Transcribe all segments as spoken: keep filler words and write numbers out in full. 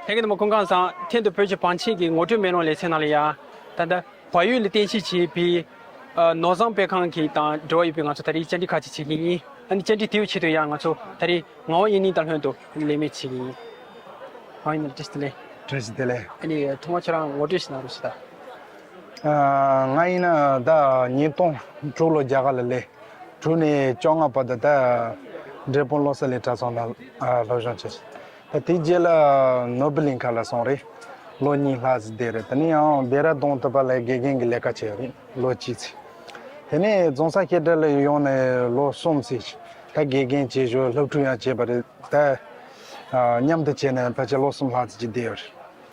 ལྷན་རྒྱས་རྣམ་པ་སྐུ་ཁམས་བཟང་། ཐེངས་འདིའི་བོད་ཀྱི་བང་ཆེན་གྱི་ངོ་སྤྲོད་མེ་ལོང་ལེ་ཚན་ནང་ལ་ཡ། ད་ལྟ་བལ་ཡུལ་ལ་རྟེན་གཞི་བྱས་པའི་ཨ་ནོར་བཟང་དཔེ་ཁང་གི་དང་འབྲེལ་བ་ཡོད་པའི་ང་ཚོ་ད་རེས་བཅར་འདྲི་ཁག་ཅིག་བྱེད་ཀྱི་ཡིན། ཨ་ནི་བཅར་འདྲི་དེའི་ཆེད་དུ་ཡང་ང་ཚོ་ད་རེས་ངག་དབང་དབྱིག་གཉེན་དང་ལྷན་དུ་ལེན་མེད་བྱེད་ཀྱི་ཡིན། ངག་དབང་དབྱིག་གཉེན་བཀྲ་ཤིས་བདེ་ལེགས། བཀྲ་ཤིས་བདེ་ལེགས། ཨ་ནི་ཐོག་མར་ཁྱེད་རང་ངོ་སྤྲོད་ཞིག་གནང་རོགས་ཞུ་ད། ཨ་ང་ཡིན་ན་ད་ཉིས་སྟོང་དྲུག་ལོ་རྒྱ་གར་ལ་སླེབས། དྲུག་ནས་བཅོ་ལྔ་བར་དུ་ད་འབྲས་སྤུངས་བློ་གསལ་གླིང་གྲྭ་ཚང་ནང་ཨ་སློབ་སྦྱོང་བྱས། ད་དེའི་རྗེས་ལ་ནོར་བུ་གླིང་ཁ་ལ་སོང་རེད། ལོ་གཉིས་ལྷག་ཙམ་བསྡད་རེད། དེ་ནས་ཡང་ལྡེ་ར་ལྡུན་དུ་བ་ལ་དགེ་རྒན་གྱི་ལས་ཀ་བྱས་རེད། ལོ་གཅིག་ཙམ། དེ་ནས་རྫོང་སར་བཤད་གྲྭ་ལ་ཡོང་ནས་ལོ་གསུམ་ཙམ་ད་དགེ་རྒན་བྱས་བཞུགས། སློབ་ཕྲུག་ཡང་བྱས་པ་རེད། ད་ཨ་མཉམ་དུ་བྱས་ནས་ཕལ་ཆེར་ལོ་གསུམ་ལྷག་ཙམ་ཅིག་བསྡད་ཡོད་རེད།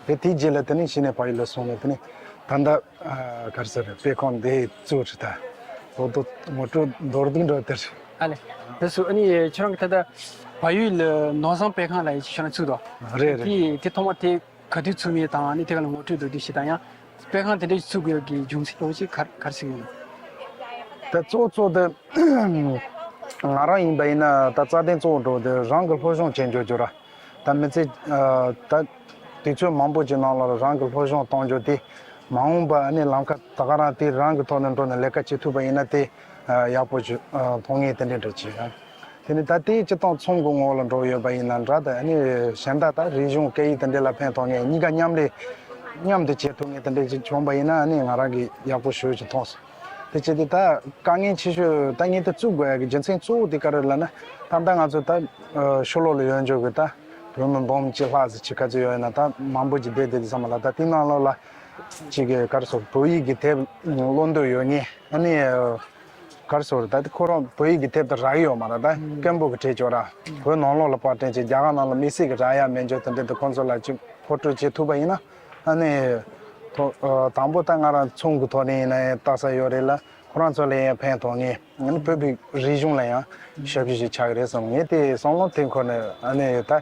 དེ་དེའི་རྗེས་ལ་དེ་ནས་གཞི་ནས་བལ་ཡུལ་ལ་སོང་ནས་དེ་ནས་ད་ལྟ་ཨ་ག་རེ་ཟེར་རེད། དཔེ་ཁང་འདི་བཙུགས་རེད། ད་ལོ་ཏོག་ངོ་སྤྲོད་མདོར་བསྡུས་འདྲ་དེ་རེད། ཨ་ལེ། དེ་སུ་ཨ་ནི་ཁྱོད་རང་གི་ད་ལྟ་བལ་ཡུལ་ལ་ནོར་བཟང་དཔེ་ཁང་ལ་ཡིན་ཁྱོད་རང་བཙུགས་དོ། རེད་རེད། དེ་དེ་ཐོག་མ་དེ་ག་དུས་ཚུགས་མིན་དང་ཨ་ནི་དེ་ག་ལ་ངོ་སྤྲོད་མདོར་བསྡུས་ཤིག་དང་ཡང་དཔེ་ཁང་དེ་འདྲ་ཞིག་བཙུགས་དགོས་ཀྱི་རྒྱུ་མཚན་འདྲ་བོ་ཞིག་ག་ག་རེ་ཟེར་གྱི་ཡོད། ད་གཙོ་བོ་གཙོ་དེ་ང་རང་ཡིན་པ་ཡིན་ན་ད་རྩ་དོན་གཙོ་བོ་འདྲ་བོ་དེ་རང་གི་སློབ་སྦྱོང་བྱེད་འཇོག་རྒྱུ་ར། ད་མི་ཚེ་ཨ་ད་དུས་ཚོད་མང་པོ་ཅིག་ནང་ལ་རང་གི་སློབ་སྦྱོང་གཏོང་རྒྱུ་དེ་མ་འོངས་པ་ཨ་ནི་ལམ་ཁ་ད་ག་རང་དེ་རང་གི་ཐོག་ནས་འགྲོ་ནས་ལས་ཀ་བྱེད་ཐུབ་པ་ཡིན་ན་དེ་ཨ་ཡག་པོ་ཅིག་ཨ་མཐོང་ངེས་དེ་འདྲ་འདྲ་ཅིག་ཡོད། དེ་ནི་ད་ལྟའི་སྤྱི་བཏང་ཚོང་གི་ངོ་བོ་ལ་འགྲོ་ཡོད་པ་ཡིན་ན་འདྲ། ད་ཨ་ནི་གཞན་དག་ད་རིག་གཞུང་སྐད་ཡིག་དེ་འདྲ་ལ་ཕན་ཐོགས་ངེས། གཉིས་ཀ་མཉམ་ལས་མཉམ་དུ་བྱེད་ཐུབ་ངེས་དེ་འདྲ་ཅིག་བྱུང་བ་ཡིན་ན་ཨ་ནི་ང་རང་གི་ཡག་པོ་ཞེ་པོ་ཅིག་མཐོང་སོང་། དེ་བྱས་ཏེ་ད་དཀའ་ངལ་ཆེ་ཤོས་ད་ངས་དེ་བཙུགས་དགོས་ཡག་གི་རྒྱུ་མཚན་གཙོ་བོ་དེ་ག་རེ་ལབ་ན། ད་ལྟ་ང་ཚོ་ད་ཨ་ཕྱི་ལོགས་ལ་ཡོད་འཇོག་གི་ད་བོད་མི་འབུམ་གཅིག་ལྷག་ཙམ་ཅིག་ག་ཚོད་ཡོད་ན་ད་མང་པོ་ཅིག་བསྡད་བསྡད་དུས་ཙམ་པ་ལ་ད་དེ་ནང་ལོགས་ལ་ཅིག་གི་ག་རེ་ཟེར། བོད་ཡིག་གི་དེབ་ཀློག་འདོད་ཡོད་ངེས། ཨ་ནི་ག་རེ་ཟེར། ད་ཁོ་རང་བོད་ཡིག་གི་དེབ་དེ་རག་གི་ཡོད་མ་རེད། ད་སྐད་འབོད་ཀྱི་བྲིས་ཆོག་ར། བོད་ནང་ལོགས་ལ་པར་སྐྲུན་བྱས། རྒྱ་གར་ནང་ལ་དམིགས་བསལ་གྱི་རག་ཡག་མེད་འཇོག་དེ་འདྲ་དེ་ཁོང་ཚོ་ལ་ཅིག་མཁོ་སྤྲོད་བྱེད་ཐུབ་པ་ཡིན་ན། ཨ་ནི་ཐོག་ཨ་དང་པོ་ད་ང་རང་ཚོང་གི་ཐོག་ནས་ཡིན་ན་ཡང་ལྟ་ས་ཡོད་རེད་ལ། ཁོ་རང་ཚོ་ལ་ཡང་ཕན་ཐོགས་ངེས། ཨ་ནི་བོད་པའི་རིག་གཞུང་ལ་ཡང་ཞབས་ཞུ་ཞིག་ཆགས་ཀྱི་རེད་བསམ། ངས་དེ་བསམ་བློ་དེ་འཁོར་ནས་ཨ་ནི་ད་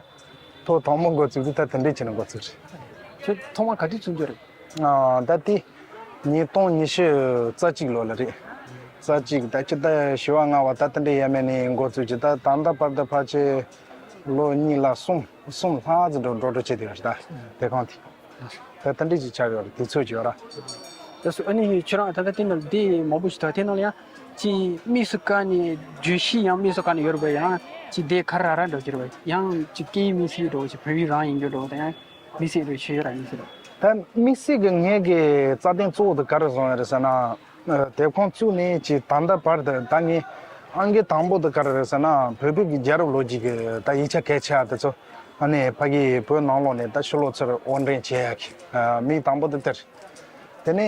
ཐོག་དང་པོ་འགོ་བཙུགས་དུས་ད་དེ་འདྲས་བྱས་ནས་འགོ་བཙུགས་རེད། ཁྱོད་ཐོག་མར་ག་དུས་བཙུགས་རྒྱུ་རེད། ཨ་ད་དེ་ཉིས་སྟོང་ཉི་ཤུ་རྩ་གཅིག་ལོ་ལ་རེད། རྩ་གཅིག་ད་ཅི་ད་བཞི་པ་ལྔ་པ་ད་དེ་འདྲས་ཡས་མས་ནས་འགོ་བཙུགས་ཀྱི། ད་ད་ལྟ་བར་དུ་ཕལ་ཆེར་ལོ་གཉིས་ལ་གསུམ་གསུམ་ལྷག་ཙམ་འགྲོ་འགྲོ་འགྲོ་བྱས་བསྡད་ཡོད་རེད། ད་དེ་གང་དེ། ད་ལྟ་འདྲི་ཅིག་ཆགས་ཡོད་རེད། དུས་ཚོད་ཅིག་ཡོད་ར། ད་སུ་ཨ་ནི་ཁྱོད་རང་ད་ལྟ་དེ་ནང་ལ་དེ་མང་པོ་ཞིག་ད་དེ་ནང་ལ་ཡང་ཅིག་དམིགས་སུ་བཀར་ནས་བརྗོད་གཞི་ཡང་དམིགས་སུ་བཀར་ནས་ཡོད་རེད་པ། ཡང་ཅིག་དེ་ག་རེ་ར་འདྲ་ཅིག་རེད་པ། ཡང་ཅིག་སྐད་ཡིག་དམིགས་བསལ་འདྲ་ཅིག་བོད་ཡིག་རང་ཡིན་རྒྱུ་འདྲ་ད་ཡང་དམིགས་བསལ་འདྲ་ཞིག་ཡོད་ར། དམིགས་བསལ་འདྲ། ད་དམིགས་བསལ་གྱི་ངེད་ཀྱི་རྩ་དོན་གཙོ་བོ་དེ་ག་རེ་བཟུང་ཡོད་རེད་ཟེར་ན། ཨ་དེབ་ཁང་བཙུགས་ནས་ཅིག་ད་ལྟ་བར་དུ་ད་ངས་ཨང་ཀི་དང་པོ་དེ་ག་རེ་རེད་ཟེར་ན། བོད་བོད་ཀྱི་རྒྱལ་རབས་ལོ་རྒྱུས་ཀྱི་ད་ཡིག་ཆ་གལ་ཆེ་བ་དེ་ཚོ་ཨ་ནི་ཕ་གི་བོད་ནང་ལོགས་ནས་ད་ཕྱི་ལོགས་ཚུར་དབོར་འདྲེན་བྱེད་ཡག་གི་ཨ་དམིགས་དང་པོ་དེ་དེ་རེད། དེ་ནས་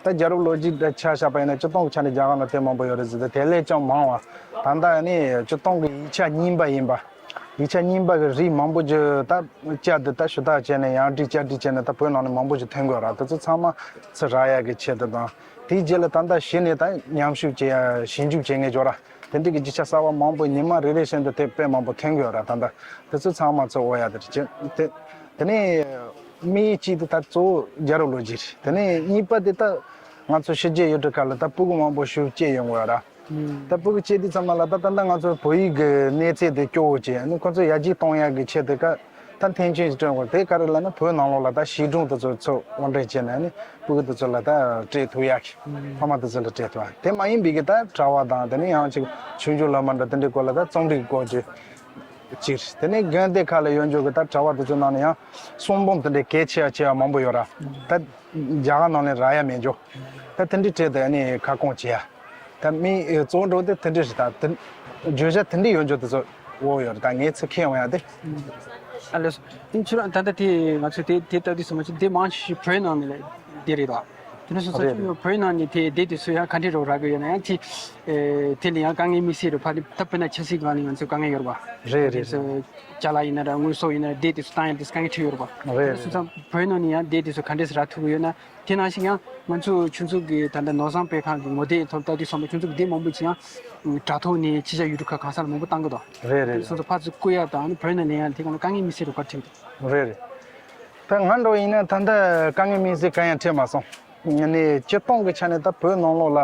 ད་རྒྱལ་རབས་ལོ་རྒྱུས་ད་ཆ་བཞག་པ་ཡིན་ན་སྤྱིར་བཏང་གི་ཆ་ནས་རྒྱ་གར་ནང་དེབ་མང་པོ་ཡོད་རེད་ཟེར་ཏེ། དེ་ལས་ཀྱང་མང་བ། ད་ལྟ་ཨ་ནི་སྤྱིར་བཏང་གི་ཡིག་ཆ་རྙིང་པ་ཡིན་པ། ཡིག་ཆ་རྙིང་པ་གི་རིགས་མང་པོ་ཅིག་ད་བསྐྱར་དུ་ད་ཞུ་དག་བྱས་ནས་ཡང་བསྒྲིགས་བསྐྱར་བསྒྲིགས་བྱས་ནས་ད་བོད་ནང་ནས་མང་པོ་ཅིག་ཐོན་གྱི་ཡོད་ར། དེ་ཚོ་ཚང་མ་ཚུར་རག་ཡག་གི་ཆེད་དུ་དང་། དེའི་རྗེས་ལ་ད་ལྟ་གཞི་ནས་ད་མཉམ་ཞུགས་བྱེད་ཡ་ཞིབ་འཇུག་བྱེད་མཁན་ཅིག་ཡོད་ར། དེ་འདྲ་གི་རྒྱུ་ཆ་གསར་པ་མང་པོ་ཉི་མ་རེ་རེ་བཞིན་དུ་དེབ་དཔེ་མང་པོ་ཐོན་གྱི་ཡོད་ར། ད་ལྟ་དེ་ཚོ་ཚང་མ་ཚུར་དབོར་ཡག་དེ་རེད། དེ་དེ་ནས་དམིགས་ཡུལ་གཅིག་དེ་ད་གཙོ་བོ་རྒྱལ་རབས་ལོ་རྒྱུས་རེད། དེ་ནས་གཉིས་པ་དེ་ད་ང་ཚོ་ཕྱི་རྒྱལ་ཡུལ་གྲུ་ཁག་ལ་ད་སྤུ་གུ་མང་པོ་ཞིག་སྐྱེས་ཡོང་གི་ཡོད་ར། ད་སྤུ་གུ་སྐྱེས་དུས་ཙམ་པ་ལ་ད་ད་ལྟ་ང་ཚོ་བོད་ཡིག་གི་གནས་ཚད་དེ་སྐྱོ་བོ་བྱས་ནས་ཁོ་ཚོ་ཡར་རྒྱས་གཏོང་ཡག་གི་ཆེད་དུ་ཀ་ད་མཐུན་རྐྱེན་ཞིག་བསྐྲུན་དགོས། དེ་ག་རེ་ལབ་ན་བོད་ནང་ལོགས་ལ་ད་བྱིས་སྒྲུང་དེ་ཚོ་ཚུར་དབོར་འདྲེན་བྱས་ནས་ནི་སྤུ་གུ་དེ་ཚོ་ལ་ད་སྤྲད་ཐུབ་ཡག་གི་ཕ་མ་དེ་ཚོ་ལ་སྤྲད་ཐུབ་ཡག་དེ་མ་ཡིན་པའི་གི་ད་དྲ་བ་དང་། དེ་ནས་ཡང་ཅིག་ཆོས་འབྱུང་ལམ་འདྲ་དེ་འདྲའི་སྐོར་ལ་ད་རྩོམ་རིག་སྐོར་གྱི་ཅིག་དེ་ནས་དགོན་སྡེ་ཁག་ལ་ཡོད་འཇོག་གི་ད་དྲ་བ་དེ་ཚོ་ནང་ནས་ཡང་གསུང་འབུམ་དེ་འདྲའི་གལ་ཆེ་བ་ཆེ་བ་མང་པོ་ཡོད་ར། ད་རྒྱ་གར་ནང་ནས་རག་ཡ་མེད་འཇོག་ད་དེ་འདྲའི་གྲས་དེ་ནས་ཁ་སྐོང་བྱེད་ཡ། ད་མི་གཙོ་བོ་འགྲོ་དེ་དེ་འདྲ་ཞིག་ད་དེ་བརྗོད་བྱ་དེ་འདྲ་ཡོད་འཇོག་དེ་ཚོ་འོ་ཡོད་རེད། ད་ངས་ཚུར་ཁྱེར་ཡོང་ཡ་དེ། ཨ་ལས་སོ། དེ་ཁྱོད་རང་ད་ལྟ་དེ་ང་ཚོས་དེ་དེ་ལྟ་དུས་སོ་མ་ཅིག་དེ་མང་ཆེ་ཤོས་བོད་ནང་ནས་ལས་དེ་རེད་དོ། དེ་འདྲ་སོང་ཙང་རེད། ཁྱོད་བོད་ནང་ནས་དེ་དེ་དུས་སུ་ཡང་ག་འདྲ་རོགས་རག་གི་ཡོད་ན། ཡང་དེ་དེ་ལ་ཡང་དཀའ་ངལ་དམིགས་བསལ་རེད། ཕ་དེ་ད་དཔེར་ན་ཆབ་སྲིད་སྒང་ལ་ང་ཚོ་དཀའ་ངལ་ཡོད་རེད་པ། རེད་རེད། དེ་ཅ་ལག་ཡིན་ན་ར་དངོས་ཟོག་ཡིན་ན་ར་དེ་དུས་སུ་བཏང་ཡ་དེ་དཀའ་ངལ་འཕྲད་ཡོད་རེད་པ། རེད། དེ་འདྲ་སོང་ཙང་བོད་ནང་ནས་ཡང་དེ་དུས་སུ་ག་འདྲ་སེ་རག་ཐུབ་ཀྱི་ཡོད་ན། དེ་ནང་བཞིན་ཡང་ང་ཚོ་ཁྱོད་ཚོ་གི་ད་ལྟ་ནོར་བཟང་དཔེ་ཁང་གི་ངོ་དེབ་ཐོག་ལྟ་དུས་ཙམ་པ་ཁྱོད་ཚོ་གི་དེ་མང་པོ་ཅིག་ཡང་དྲ་ཐོག་ནས་ཕྱི་རྒྱལ་ཡུལ་གྲུ་ཁག་གང་ས་ལ་མང་པོ་བཏང་གི་འདུག་རེད་རེད། སོ་སོ་ཕར་ཚུར་བསྐུར་ཡ་དང་བོད་ནང་ལེན་ཡ་དེ་གང་ལ་དཀའ་ངལ་དམིགས་བསལ་རུ་ག་འཕྲད་འདུག་རེད་རེད། ད་ང་འདྲ་བོ་ཡིན་ན་ད་ལྟ་དཀའ་ངལ་དམིགས་བསལ་གང་ཡང་འཕྲད་མ་སོང་། ངས་ནི་སྤྱིར་བཏང་གི་ཆ་ནས་ད་བོད་ནང་ལོགས་ལ་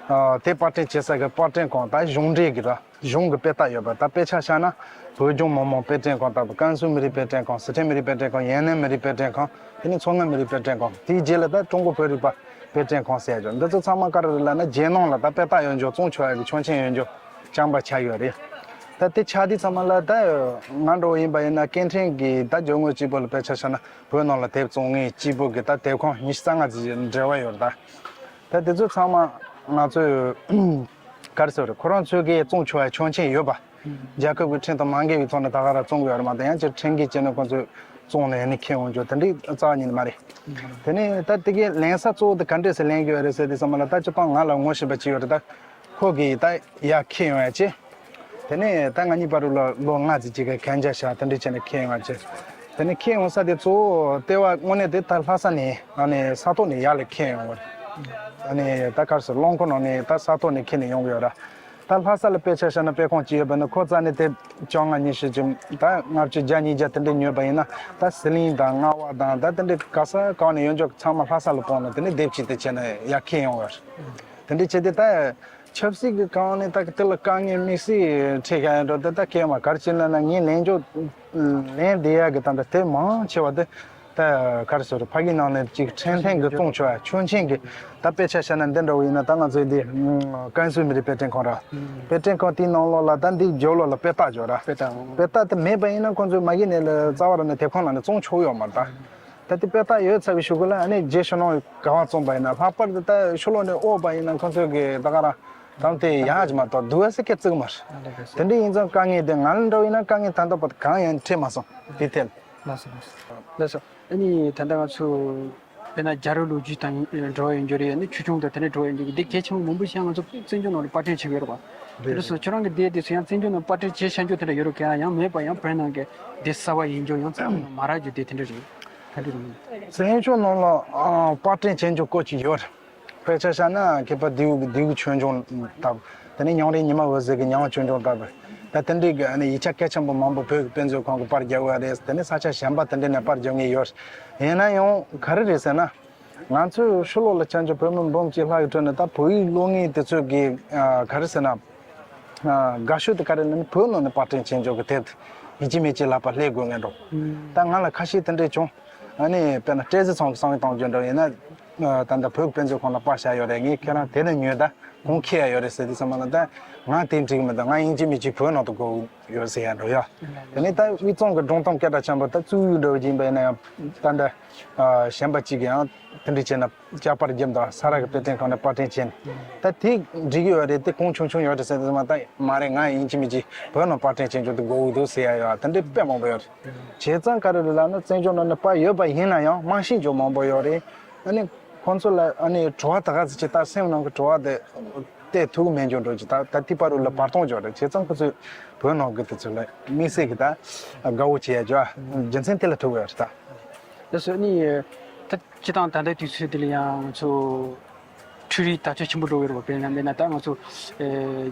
ཨ་དེབ་པར་སྐྲུན་བྱེད་ས་གི་པར་སྐྲུན་ཁང་ད་གཞུང་འབྲེལ་གི་ར། གཞུང་གི་དཔེ་རྟགས་ཡོད་པ། ད་དཔེ་ཆ་བཞག་ན་བོད་ལྗོངས་མི་དམངས་དཔེ་སྐྲུན་ཁང་ལྟ་བུ། ཀན་སུའུ་མི་རིགས་དཔེ་སྐྲུན་ཁང་། སི་ཁྲོན་མི་རིགས་དཔེ་སྐྲུན་ཁང་། ཡུན་ནན་མི་རིགས་དཔེ་སྐྲུན་ཁང་། དེ་ནས་མཚོ་སྔོན་མི་རིགས་དཔེ་སྐྲུན་ཁང་། དེའི་རྗེས་ལ་ད་ཀྲུང་གོ་བོད་རིག་པ་དཔེ་སྐྲུན་ཁང་ཟེར་ཡ་ཅིག་འདི་ཚོ་ཚང་མ་ག་རེ་རེད་ལབ་ན་རྒྱལ་ནང་ལ་ད་དཔེ་རྟགས་ཡོད་འཇོག་བཙོང་ཆོག་ཡ་གི་ཆོག་མཆན་ཡོད་འཇོག་རྐྱང་པ་ཆགས་ཡོད་རེད། ད་དེ་ཆགས་དུས་ཚང་མ་ལ་ད་ང་འདྲ་བོ་ཡིན་པ་ཡིན་ན་སྐད་འཕྲིན་གྱི་ད་ཇོ་ངོ་གཅིག་པོ་ལ་དཔེ་ཆ་བཞག་ན་བོད་ནང་ལ་དེབ་བཙོང་མཁན་གཅིག་པོ་གི་ད་དེབ་ཁང་ཉི་ཤུ་རྩ་ལྔ་ཙམ་འབྲེལ་བ་ཡོད་རེད། ད་ད་དེ་ཚོ་ཚང་མ་ང་ཚོས་ག་རེ་ཟེར་རེད། ཁོ་རང་ཚོས་གི་བཙོང་ཆོག་ཡ་ཆོག་མཆན་ཡོད་པ། རྒྱལ་ཁབ་ཀྱི་ཁྲིམས་དང་མ་འགལ་བའི་ཐོག་ནས་ད་ག་རང་བཙོང་གི་ཡོད་རེད་མ་གཏོགས་ཡང་ཅིག་ཁྲིམས་འགལ་བྱས་ནས་ཁོ་ཚོས་བཙོང་ནས་ནི་ཁྱེར་འོང་རྒྱུ་དེ་འདྲའི་རྩ་བ་ཉིད་ནས་མ་རེད། དེ་ནས་ད་དེ་གའི་ལེན་ས་གཙོ་བོ་དེ་ག་འདྲས་སེ་ལེན་གི་ཡོད་རེད་ཟེར་དུས་ཙམ་པ་ལ་ད་སྤྱིར་བཏང་ང་ལ་ངོ་ཤེས་པ་ཅིག་ཡོད་རེད། ད་ཁོ་གིས་ད་ཡར་ཁྱེར་ཡོང་ཡ་ཅིག་དེ་ནས་ད་ང་གཉིས་བར་དུ་ལ་ལོ་ལྔ་ཙམ་ཅིག་གི་གན་རྒྱ་བཞག་དེ་འདྲས་བྱས་ནས་ཁྱེར་ཡོང་བ་བྱས། དེ་ནས་ཁྱེར་ཡོང་ས་དེ་གཙོ་བོ་ལྟེ་བ་དངོས་གནས་དེ་ད་ལྷ་ས་ནས་ཨ་ནི་ས་ཐོག་ནས་ཡར་ལ་ཁྱེར་ཡོང་བ་རེད། ཨ་ནི་ད་ག་རེ་ཟེར་རླངས་འཁོར་ནང་ནས་ད་ས་ཐོག་ནས་ཁྱེར་ནས་ཡོང་གི་ཡོད་ར། ད་ལྷ་ས་ལ་དཔེ་ཆ་བཞག་ན་དཔེ་ཁང་ཅིག་ཡོད་པ་ན་ཁོ་རྩ་ནས་དེབ་བཅོ་ལྔ་ཉི་ཤུ་ཅིག་ད་ལྔ་བཅུ་བརྒྱ་ཉིས་བརྒྱ་དེ་འདྲས་ཉོས་པ་ཡིན་ན་ད་ཟི་ལིང་དང་རྔ་བ་དང་ད་དེ་འདྲས་ག་ས་གང་ནས་ཡོང་ཆོག་ཚང་མ་ལྷ་ས་ལ་སྤུངས་ནས་དེ་ནས་དེབ་ཅིག་དེ་བྱས་ནས་ཡར་ཁྱེར་ཡོང་བ་རེད། དེ་འདྲས་བྱས་ཏེ་ད། ཆབ་སྲིད་ཀྱི་སྒང་ནས་ད་དེ་ལ་དཀའ་ངལ་དམིགས་བསལ་འཕྲད་མཁན་ཡོད་འགྲོ། དེ་ད་སྐྱེས་མ་ག་རེ་བྱས་ན་ན་ངས་ལན་འཇོག་ལན་འདེབས་ཡག་གི་ད་ད་དེབ་མང་ཆེ་བ་དེ་ད་ག་རེ་ཟེར་ཕ་གི་ནང་ནས་ཅིག་ཕྲན་ཕྲན་གྱི་བཙོང་ཆོག་ཡ་ཆོག་མཆན་གྱི་ད་དཔེ་ཆ་བཤད་ན་འདི་འདྲ་བོ་ཡིན་ན་ད་ང་ཚོའི་འདི་ཀན་སུའུ་མི་རིགས་དཔེ་སྐྲུན་ཁང་ར་དཔེ་སྐྲུན་ཁང་དེའི་ནང་ལོགས་ལ་ད་འདི་རྒྱབ་ལོགས་ལ་དཔེ་རྟགས་འཇོག་ར་དཔེ་རྟགས་དཔེ་རྟགས་དེ་མེད་པ་ཡིན་ན་ཁོང་ཚོས་མ་གི་ནས་ལ་རྩ་བ་ར་ནས་དེབ་ཁང་ནང་ནས་བཙོང་ཆོག་ཡོད་མ་རེད་ད། ད་ལྟའི་དཔེ་རྟགས་ཡོད་ཚར་བའི་གཞུག་གུ་ལ་ཨ་ནི་རྗེ་ཤོ་ནོ་ག་བ་བཙོང་པ་ཡིན་ན་ལྷག་པར་དུ་ད་ཤོ་ལོ་ནས་དབོར་བ་ཡིན་ན་ཁོ་ཚོས་གི་ད་ག་རང་དམ་དེ་ཡང་ཅི་མ་གཏོགས་འདུག་ཨ་སི་སྐད་བརྩི་གི་མ་རེད། དེ་འདྲ་ཡིན་ཙང་དཀའ་ངལ་དེ་ང་ལ་འདྲ་བ་ཡིན་ན་དཀའ་ངལ་ད་ལྟ་བར་གང་ཡང་འཕྲད་མ་སོང་དེ་ཐད། ལགས་སོ་ལགས་སོ། ལགས་སོ། ཨ་ནི་ད་ལྟ་ང་ཚོ་དཔེར་ན་རྒྱལ་རབས་ལོ་རྒྱུས་དང་འགྲོ་བ་ཡིན་རྒྱུ་རེད། ཨ་ནི་ཆོས་སྐྱོང་དང་དེ་འདྲ་འགྲོ་བ་ཡིན་རྒྱུ་གི་སྡེ་གལ་ཆེན་པོ་མང་པོ་ཞིག་ང་ཚོ་བཙན་བྱོལ་ནང་ལ་པར་སྐྲུན་བྱེད་ཀྱི་ཡོད་རེད་པ། དེ་འདྲ་སོང་ཁྱོད་རང་གི་སྡེ་དེ་ཚོ་ཡང་བཙན་བྱོལ་ནང་པར་སྐྲུན་བྱེད་ཤར་འགྱོ་དེ་འདྲ་ཡོད་རོགས་ག་ཡང་མེད་པ་ཡང་བོད་ནང་གི་སྡེ་གསར་བ་ཡིན་རྒྱུ་ཡང་བཙན་བྱོལ་ནང་མ་རག་རྒྱུ་སྡེ་དེ་འདྲ་རེད། ག་འདྲ་རེད། བཙན་བྱོལ་ནང་ལ་ཨ་པར་སྐྲུན་བྱེད་རྒྱུ་སྐོར་གྱི་ཡོད་རེད། དཔེ་ཆ་བཞག་ན་མཁས་པ་ལྡེའུ་ལྡེའུ་ཆོས་འབྱུང་ལྟ་བུ། དེ་ནས་ཉང་རེ་ཉི་མ་འོད་ཟེར་གྱི་ཉང་ཆོས་འབྱུང་ལྟ་བུ། ད་དེ་འདྲའི་གི་ཨ་ནི་ཡིག་ཆ་གལ་ཆེན་པོ་མང་པོ་བོད་ཀྱི་དཔེ་མཛོད་ཁང་གི་པར་རྒྱག་ཡོད་རེད། དེ་ནས་ས་ཆ་གཞན་པ་དེ་འདྲ་ནས་པར་རྒྱག་མཁན་ཡོད་རེད། ཡིན་ན་ཡང་ག་རེ་རེད་ཟེར་ན། ང་ཚོའི་ཕྱི་ལོགས་ལ་བྱང་ཆུབ་བོད་མི་འབུམ་གཅིག་ལྷག་གི་ཁྲོད་ནས་ད་བོད་ཡིག་ཀློག་མཁན་དེ་ཚོས་གི་ཨ་ག་རེ་ཟེར་ན། ཨ་དགའ་ཤོས་དེ་ག་རེ་ལབ་ན་བོད་ནང་ནས་པར་སྐྲུན་བྱེད་འཇོག་གི་དེབ་དེ་ཡིན་གཅིག་མིན་གཅིག་ལག་པ་སླེབས་དགོས་ངེས་འགྲོ། ད་ང་ལ་ཁ་ཤས་དེ་འདྲས་བྱུང་། ཨ་ནི་དཔེར་ན་བཀྲས་བཟང་ཚང་གི་བསམ་བློ་གཏོང་རྒྱུ་འདྲ་ཡིན་ན། ཨ་ད་ལྟ་བོད་དཔེ་མཛོད་ཁང་ལ་པར་བཞག་ཡོད་རེད། ངས་ཁྱེད་རང་དེ་ནས་ཉོས་ད་གོང་ཁེ་ཡ་ཡོད་རེད་ཟེར་དུས་ཙམ་པ་ལ་ད་ང་དེ་འགྲིག་གི་མི་འདུག་ང་ཡིན་གཅིག་མིན་གཅིག་བོད་ནང་དུ་དགོས་ཡོད་ཟེར་ཡ་འགྲོ་ཡ། དེ་ནས་ད་དབུས་གཙང་གི་སྒྲུང་གཏམ་སྐད་གྲགས་ཆེན་པོ་ད་བཙུགས་ཡུལ་འདྲ་བོ་ཅིག་ཡིན་པ་ཡིན་ན་ཡང་ད་ལྟ་ཨ་གཞན་པ་གཅིག་གིས་ཡང་དེ་འདྲ་བྱས་ན་ལྕགས་པར་རྒྱབ་དང་ས་ར་གི་དཔེ་སྟོན་ཁང་ནས་པར་སྐྲུན་བྱས་ནས་ད་དེ་འགྲིག་གི་ཡོད་རེད། དེ་གོང་ཆུང་ཆུང་ཡོད་རེད་ཟེར་དུས་ཙམ་པ་ད་མ་རེད། ང་ཡིན་གཅིག་མིན་གཅིག་བོད་ནང་པར་སྐྲུན་བྱེད་རྒྱུ་དེ་དགོས་ཀྱི་འདུག་ཟེར་ཡ་ཡོད། དེ་འདྲ་དཔེ་མང་པོ་ཡོད་རེད། བྱས་ཙང་ག་རེ་རེད་ལབ་ན་བཙན་བྱོལ་ནང་ནས་པར་ཡོད་པ་ཡིན་ན་ཡང་མ་ཤེས་རྒྱུ་མང་པོ་ཡོད་རེད། ཨ་ནི་ཁོང་ཚོ་ལ་ཨ་ནི་དྲི་བ་ད་ག་ཚོད་ཅིག་ད་སེམས་ནང་གི་དྲི་བ་དེ་བལྟས་ཐུབ་ཀྱི་མེད་འགྱུར་འགྲོ་གི། ད་ད་ཐིག་པ་རུ་ལ་བར་སྟོང་འཇོག་རེད། བྱས་ཙང་ཁོ་ཚོས་བོད་ནང་གི་དེ་ཚོ་ལ་དམིགས་བསལ་གྱི་ད་དགའ་བོ་བྱེད་ཡ་འཇོག་རྒྱུ་མཚན་དེ་ལ་ཐུག་ཡོད་རེད་ད། ལགས་སོ། ཨ་ནི་ད་སྤྱི་བཏང་ད་ལྟའི་དུས་ཚོད་འདི་ལ་ཡང་ང་ཚོ་འཕྲུལ་རིག་དར་ཁྱབ་ཆེན་པོ་འགྲོ་གི་རེད་པ། དཔེར་ན་མེད་ན་ད་ང་ཚོ་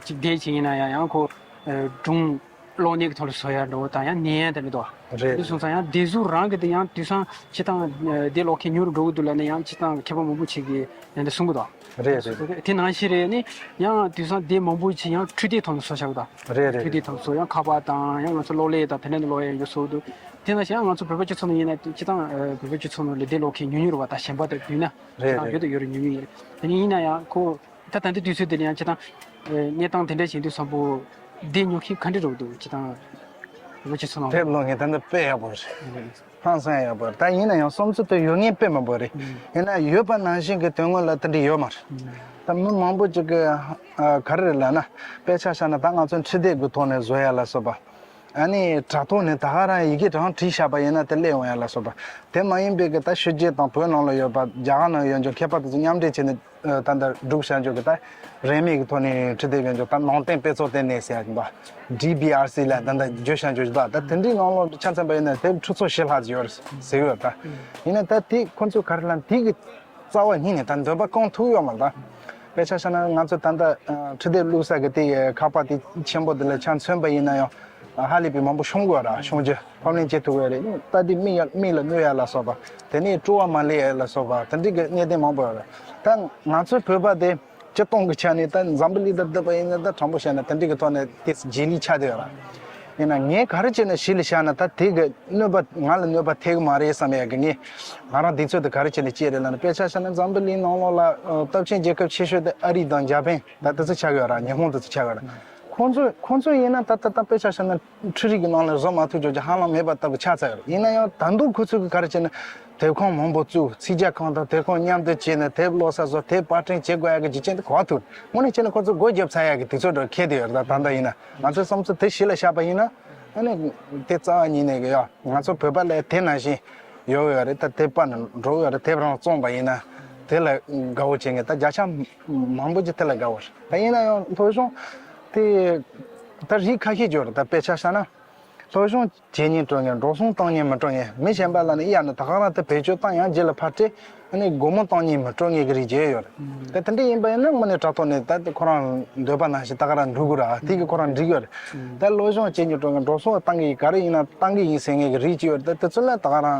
ཅིག་བསྡད་ཅིག་ཡིན་ན་ཡང་ཡང་ཁོ་སྒྲུང་གློག་བརྙན་གྱི་ཐོག་ལ་བཟོ་ཡ་འགྲོ་དང་ཡང་ཉན་ཡ་དེ་འདྲ་འདུག་རེད། འདི་སོང་ཙང་ཡང་བདེ་སྡུག་རང་གི་དེ་ཡང་དུས་སང་སྤྱི་བཏང་བདེ་ཀློག་མཁན་ཉུང་རུ་འགྲོ་གི་འདུག་ལབ་ནས་ཡང་སྤྱི་བཏང་མཁས་པ་མང་པོ་ཅིག་གིས་ཡང་འདི་གསུང་གི་འདུག་རེད་རེད། དེ་ནང་བཞིན་རེད། ནི་ཡང་དུས་སང་བདེ་མང་པོ་ཅིག་ཡང་འཕྲུལ་དེབ་ཐོག་ནས་བཟོ་བཞག་གི་འདུག་རེད་རེད། འཕྲུལ་དེབ་ཐོག་ནས་བཟོ་ཡང་ཁ་པར་དང་ཡང་ང་ཚོ་གློག་ཀླད་དང་དེ་འདྲ་ནས་གློག་ཡང་ཡོད་བཟོ་འདུག་དེ་ནང་བཞིན་ཡང་ང་ཚོ་བོད་པ་སྤྱི་ཚོགས་ནང་ཡིན་ན་སྤྱི་བཏང་བོད་པ་སྤྱི་ཚོགས་ནང་ལ་བདེ་ཀློག་མཁན་ཉུང་ཉུང་རེད་པ། ད་གཞན་པ་དང་བསྡུར་ན་རེད་ད་རེད། ཡོད་དང་ཡོད་རེད། ཉུང་ཉུང་ཡིན་རེད། དེ་ནི་ཡིན་ན་ཡང་ཁོ་ད་ད་ལྟའི་དུས་ཚོད་འདི་ལ་ཡང་སྤྱི་བཏང་གནས་སྟངས་དེ་འདྲ་བཞིན་དུས་བཟང་པོ་བདེ་ཉོ་མཁན་ག་འདྲ་རེད་འདུག་སྤྱི་བཏང་བོད་པ་སྤྱི་ཚོགས་ནང་དེབ་ཀློག་མཁན་ད་འདི་དཔེ་ཡག་པོ་རེད། ཧང་སང་ཡག་པོ་རེད། ད་ཡིན་ན་ཡང་བསམ་ཚུལ་དེ་ཡོད་མཁན་དཔེ་མང་པོ་རེད། ཡིན་ན་ཡོད་པ་ནང་བཞིན་གྱི་དོན་དངོས་ལ་དེ་འདྲ་ཡོད་མ་རེད། ད་མི་མང་པོ་ཅིག་གིས་ཨ་ག་རེ་རེད་ལབ་ན་དཔེ་ཆ་བཞག་ན་ད་ང་ཚོ་འཕྲུལ་དེབ་ཀྱི་ཐོག་ནས་བཟོ་ཡ་ལ་སོགས་པ། ཨ་ནི་དྲ་ཐོག་ནས་ད་ག་རང་ཡི་གེ་རང་བྲིས་བཞག་པ་ཡིན་ན་དེ་སླེབས་འོང་ཡ་ལ་སོགས་པ། དེ་མ་ཡིན་པའི་གི་ད་ཕྱི་རྒྱལ་དང་བོད་ནང་ལ་ཡོད་པ་རྒྱ་གར་ནང་ཡོད་འཇོག་མཁས་པ་དེ་ཚོ་མཉམ་འབྲེལ་བྱས་ནས་ད་ལྟ་སྒྲུག་བཞག་འཇོག་གི་ད་རིན་མེད་ཀྱི་ཐོག་ནས་འཕྲུལ་དེབ་ཡོད་འཇོག་ད་ནང་བསྟན་དཔེ་ཚོགས་ལྟེ་གནས་ཟེར་ཡ་ད་ཌི་བི་ཨར་སི་ལ་ད་ལྟ་བརྗོད་བཞག་འཇོག་ད་ད་དེ་འདྲའི་ནང་ལོགས་ཆ་མཚོན་པ་ཡིན་ན་དེབ་ཁྲི་ཚོ་བཞི་ལྷག་ཙམ་ཡོད་རེད་ཟེར་གི་ཡོད་ད། ཡིན་ན་ད་དེ་ཁོ་ཚོས་ག་རེ་ལབ་དེ་གི་རྩ་བ་ཉིད་ནས་ད་འདོད་པ་བསྐང་ཐུབ་ཡོད་མ་རེད་ད། དཔེ་ཆ་བཞག་ན་ང་ཚོ་ད་ལྟ་ཨ་འཕྲུལ་དེབ་བླུགས་ས་གི་དེ་ཡི་ཁ་པར་དེ་ཆེན་པོ་དེ་ལ་ཆ་མཚོན་པ་ཡིན་ན་ཡང་ཧ་ལས་པའི་མང་པོ་ཤོང་དགོས་ར། ཤོང་རྒྱུ་ཕབ་ལེན་བྱེད་ཐུབ་ཡོད་རེད། ད་དེ་མིག་ཡ་མིག་ལ་གནོད་ཡ་ལ་སོགས་པ། དེ་ནས་སྤྲོ་བ་མ་སླེབས་ཡ་ལ་སོགས་པ་དེ་འདྲའི་གི་གནད་དོན་མང་པོ་ཡོད་རེད། ད་ང་ཚོའི་བོད་པ་དེ་ སྤྱིར་བཏང་གི་ཆ་ནས་ད་འཛམ་བུ་གླིང་དང་བསྡུར་བ་ཡིན་ན་ད་དྲང་པོ་བཤད་ན་དེ་འདྲའི་གི་ཐོག་ནས་དེ་རྗེས་ལུས་ཆགས་བསྡད་ཡོད་ར། ཡིན་ན་ངས་ག་རེ་བྱས་ནས་གཞི་ལ་བཞག་ན་ད་དེ་གི་གནོད་པ་ང་ལ་གནོད་པ་ཐེབས་ཀྱི་མ་རེད་བསམ་ཡག་གི། ངས་ང་རང་གདེང་ཚོད་དེ་ག་རེ་བྱས་ནས་སྐྱེས་རེད་ལབ་ན། དཔེ་ཆ་བཞག་ན་འཛམ་བུ་གླིང་ནང་ལོགས་ལ་ཨ་སྟོབས་ཆེན་རྒྱལ་ཁབ་ཆེ་ཤོས་དེ་ཨ་རི་དང་འཇར་པན་ད་དེ་ཚོ་ཆགས་ཡོད་ར། ཉི་ཧོང་དེ་ཚོ་ཆགས་ཡོད་ར། ཁོང་ཚོ་ཁོང་ཚོ་ཡིན་ན་ད་ད་ད་དཔེ་ཆ་བཞག་ན་འཕྲུལ་རིག་གི་ནང་ལ་བཟོ་མ་ཐུབ་རྒྱུ་ཅིག་ཧ་ལམ་མེད་པ་ལྟ་བུ་ཆགས་ཚར་ཡོད་ར། ཡིན་ན་ཡང་ད་དུང་ཁོ་ཚོས་གི་ག་རེ་བྱས་ན་དེབ་ཁང་མང་པོ་བཙུགས། ཚིག་ཇ་ཁང་དང་དེབ་ཁང་མཉམ་དུ་བྱས་ནས་དེབ་ཀློག་ས་བཟོ། དེབ་པར་སྐྲུན་བྱེད་དགོས་ཡག་གི་རྒྱུ་རྐྱེན་དེ་ག་པར་ཐུག་དངོས་གནས་བྱས་ན་ཁོ་ཚོ་སྒོ་བརྒྱབ་ཚར་ཡག་གི་དུས་ཚོད་འདྲ་འཁེལ་བསྡད་ཡོད་རེད། ད་ད་ལྟ་ཡིན་ན་ང་ཚོའི་བསམ་ཚུལ་དེ་གཞི་ལ་བཞག་པ་ཡིན་ན། ཨ་ནི་དེ་རྩ་བ་ཉིད་ནས་གི་ཡ་ང་ཚོ་བོད་པ་ལ་དེ་ནང་བཞིན་ཡོད་ཡོད་རེད། ད་དེབ་པར་ནས་འགྲོ་ཡོད་རེད། དེབ་རང་བཙོངས་པ་ཡིན་ན་དེ་ལ་དགའ་བོ་བྱེད་མཁན་ད་བརྒྱ་ཆ་མང་པོ་ཅིག་དེ་ལ་དགའ་བོ་རེད། ད་ཡིན་ན་ཡང་སློབ་སྦྱོང་དེ་ད་རིགས་ཁ་ཤས་ཅིག་ཡོད་རེད། ད་དཔེ་ཆ་བཞག་ན་སློབ་སྦྱོང་བྱེད་སྙིང་བྲོ་མཁན། འགྲོ་སོང་བཏང་སྙིང་མི་བྲོ་མཁན། མི་གཞན་པ་ལ་ནི་ཨི་ཡ་ནི་ད་ག་རང་དེ་བེད་སྤྱོད་བཏང་ཡང་རྗེས་ལ་ཕར་སྤྲད། ཨ་ནི་སྒོར་མོ་བཏང་སྙིང་མི་བྲོ་མཁན་གྱི་རིགས་བརྗེ་ཡོད་རེད། དེ་དེ་འདྲ་ཡིན་པ་ཡིན་ན་དངོས་གནས་དྲང་ཐོག་ནས་ད་ཁོ་རང་འདོད་པ་ནང་བཞིན་ད་ག་རང་འགྲུབ་དགོས་ར། དེ་གི་ཁོ་རང་འགྲིག་ཡོད་རེད། ད་སློབ་སྦྱོང་བྱེད་སྙིང་བྲོ་མཁན། འགྲོ་སོང་བཏང་གི་ཡིན། ག་རེ་ཡིན་ན་བཏང་གི་ཡིན་ཟེར་མཁན་གྱི་རིགས་ཅིག་ཡོད་རེད། ད་དེ་ཚོ་ལ་ད་ག་རང་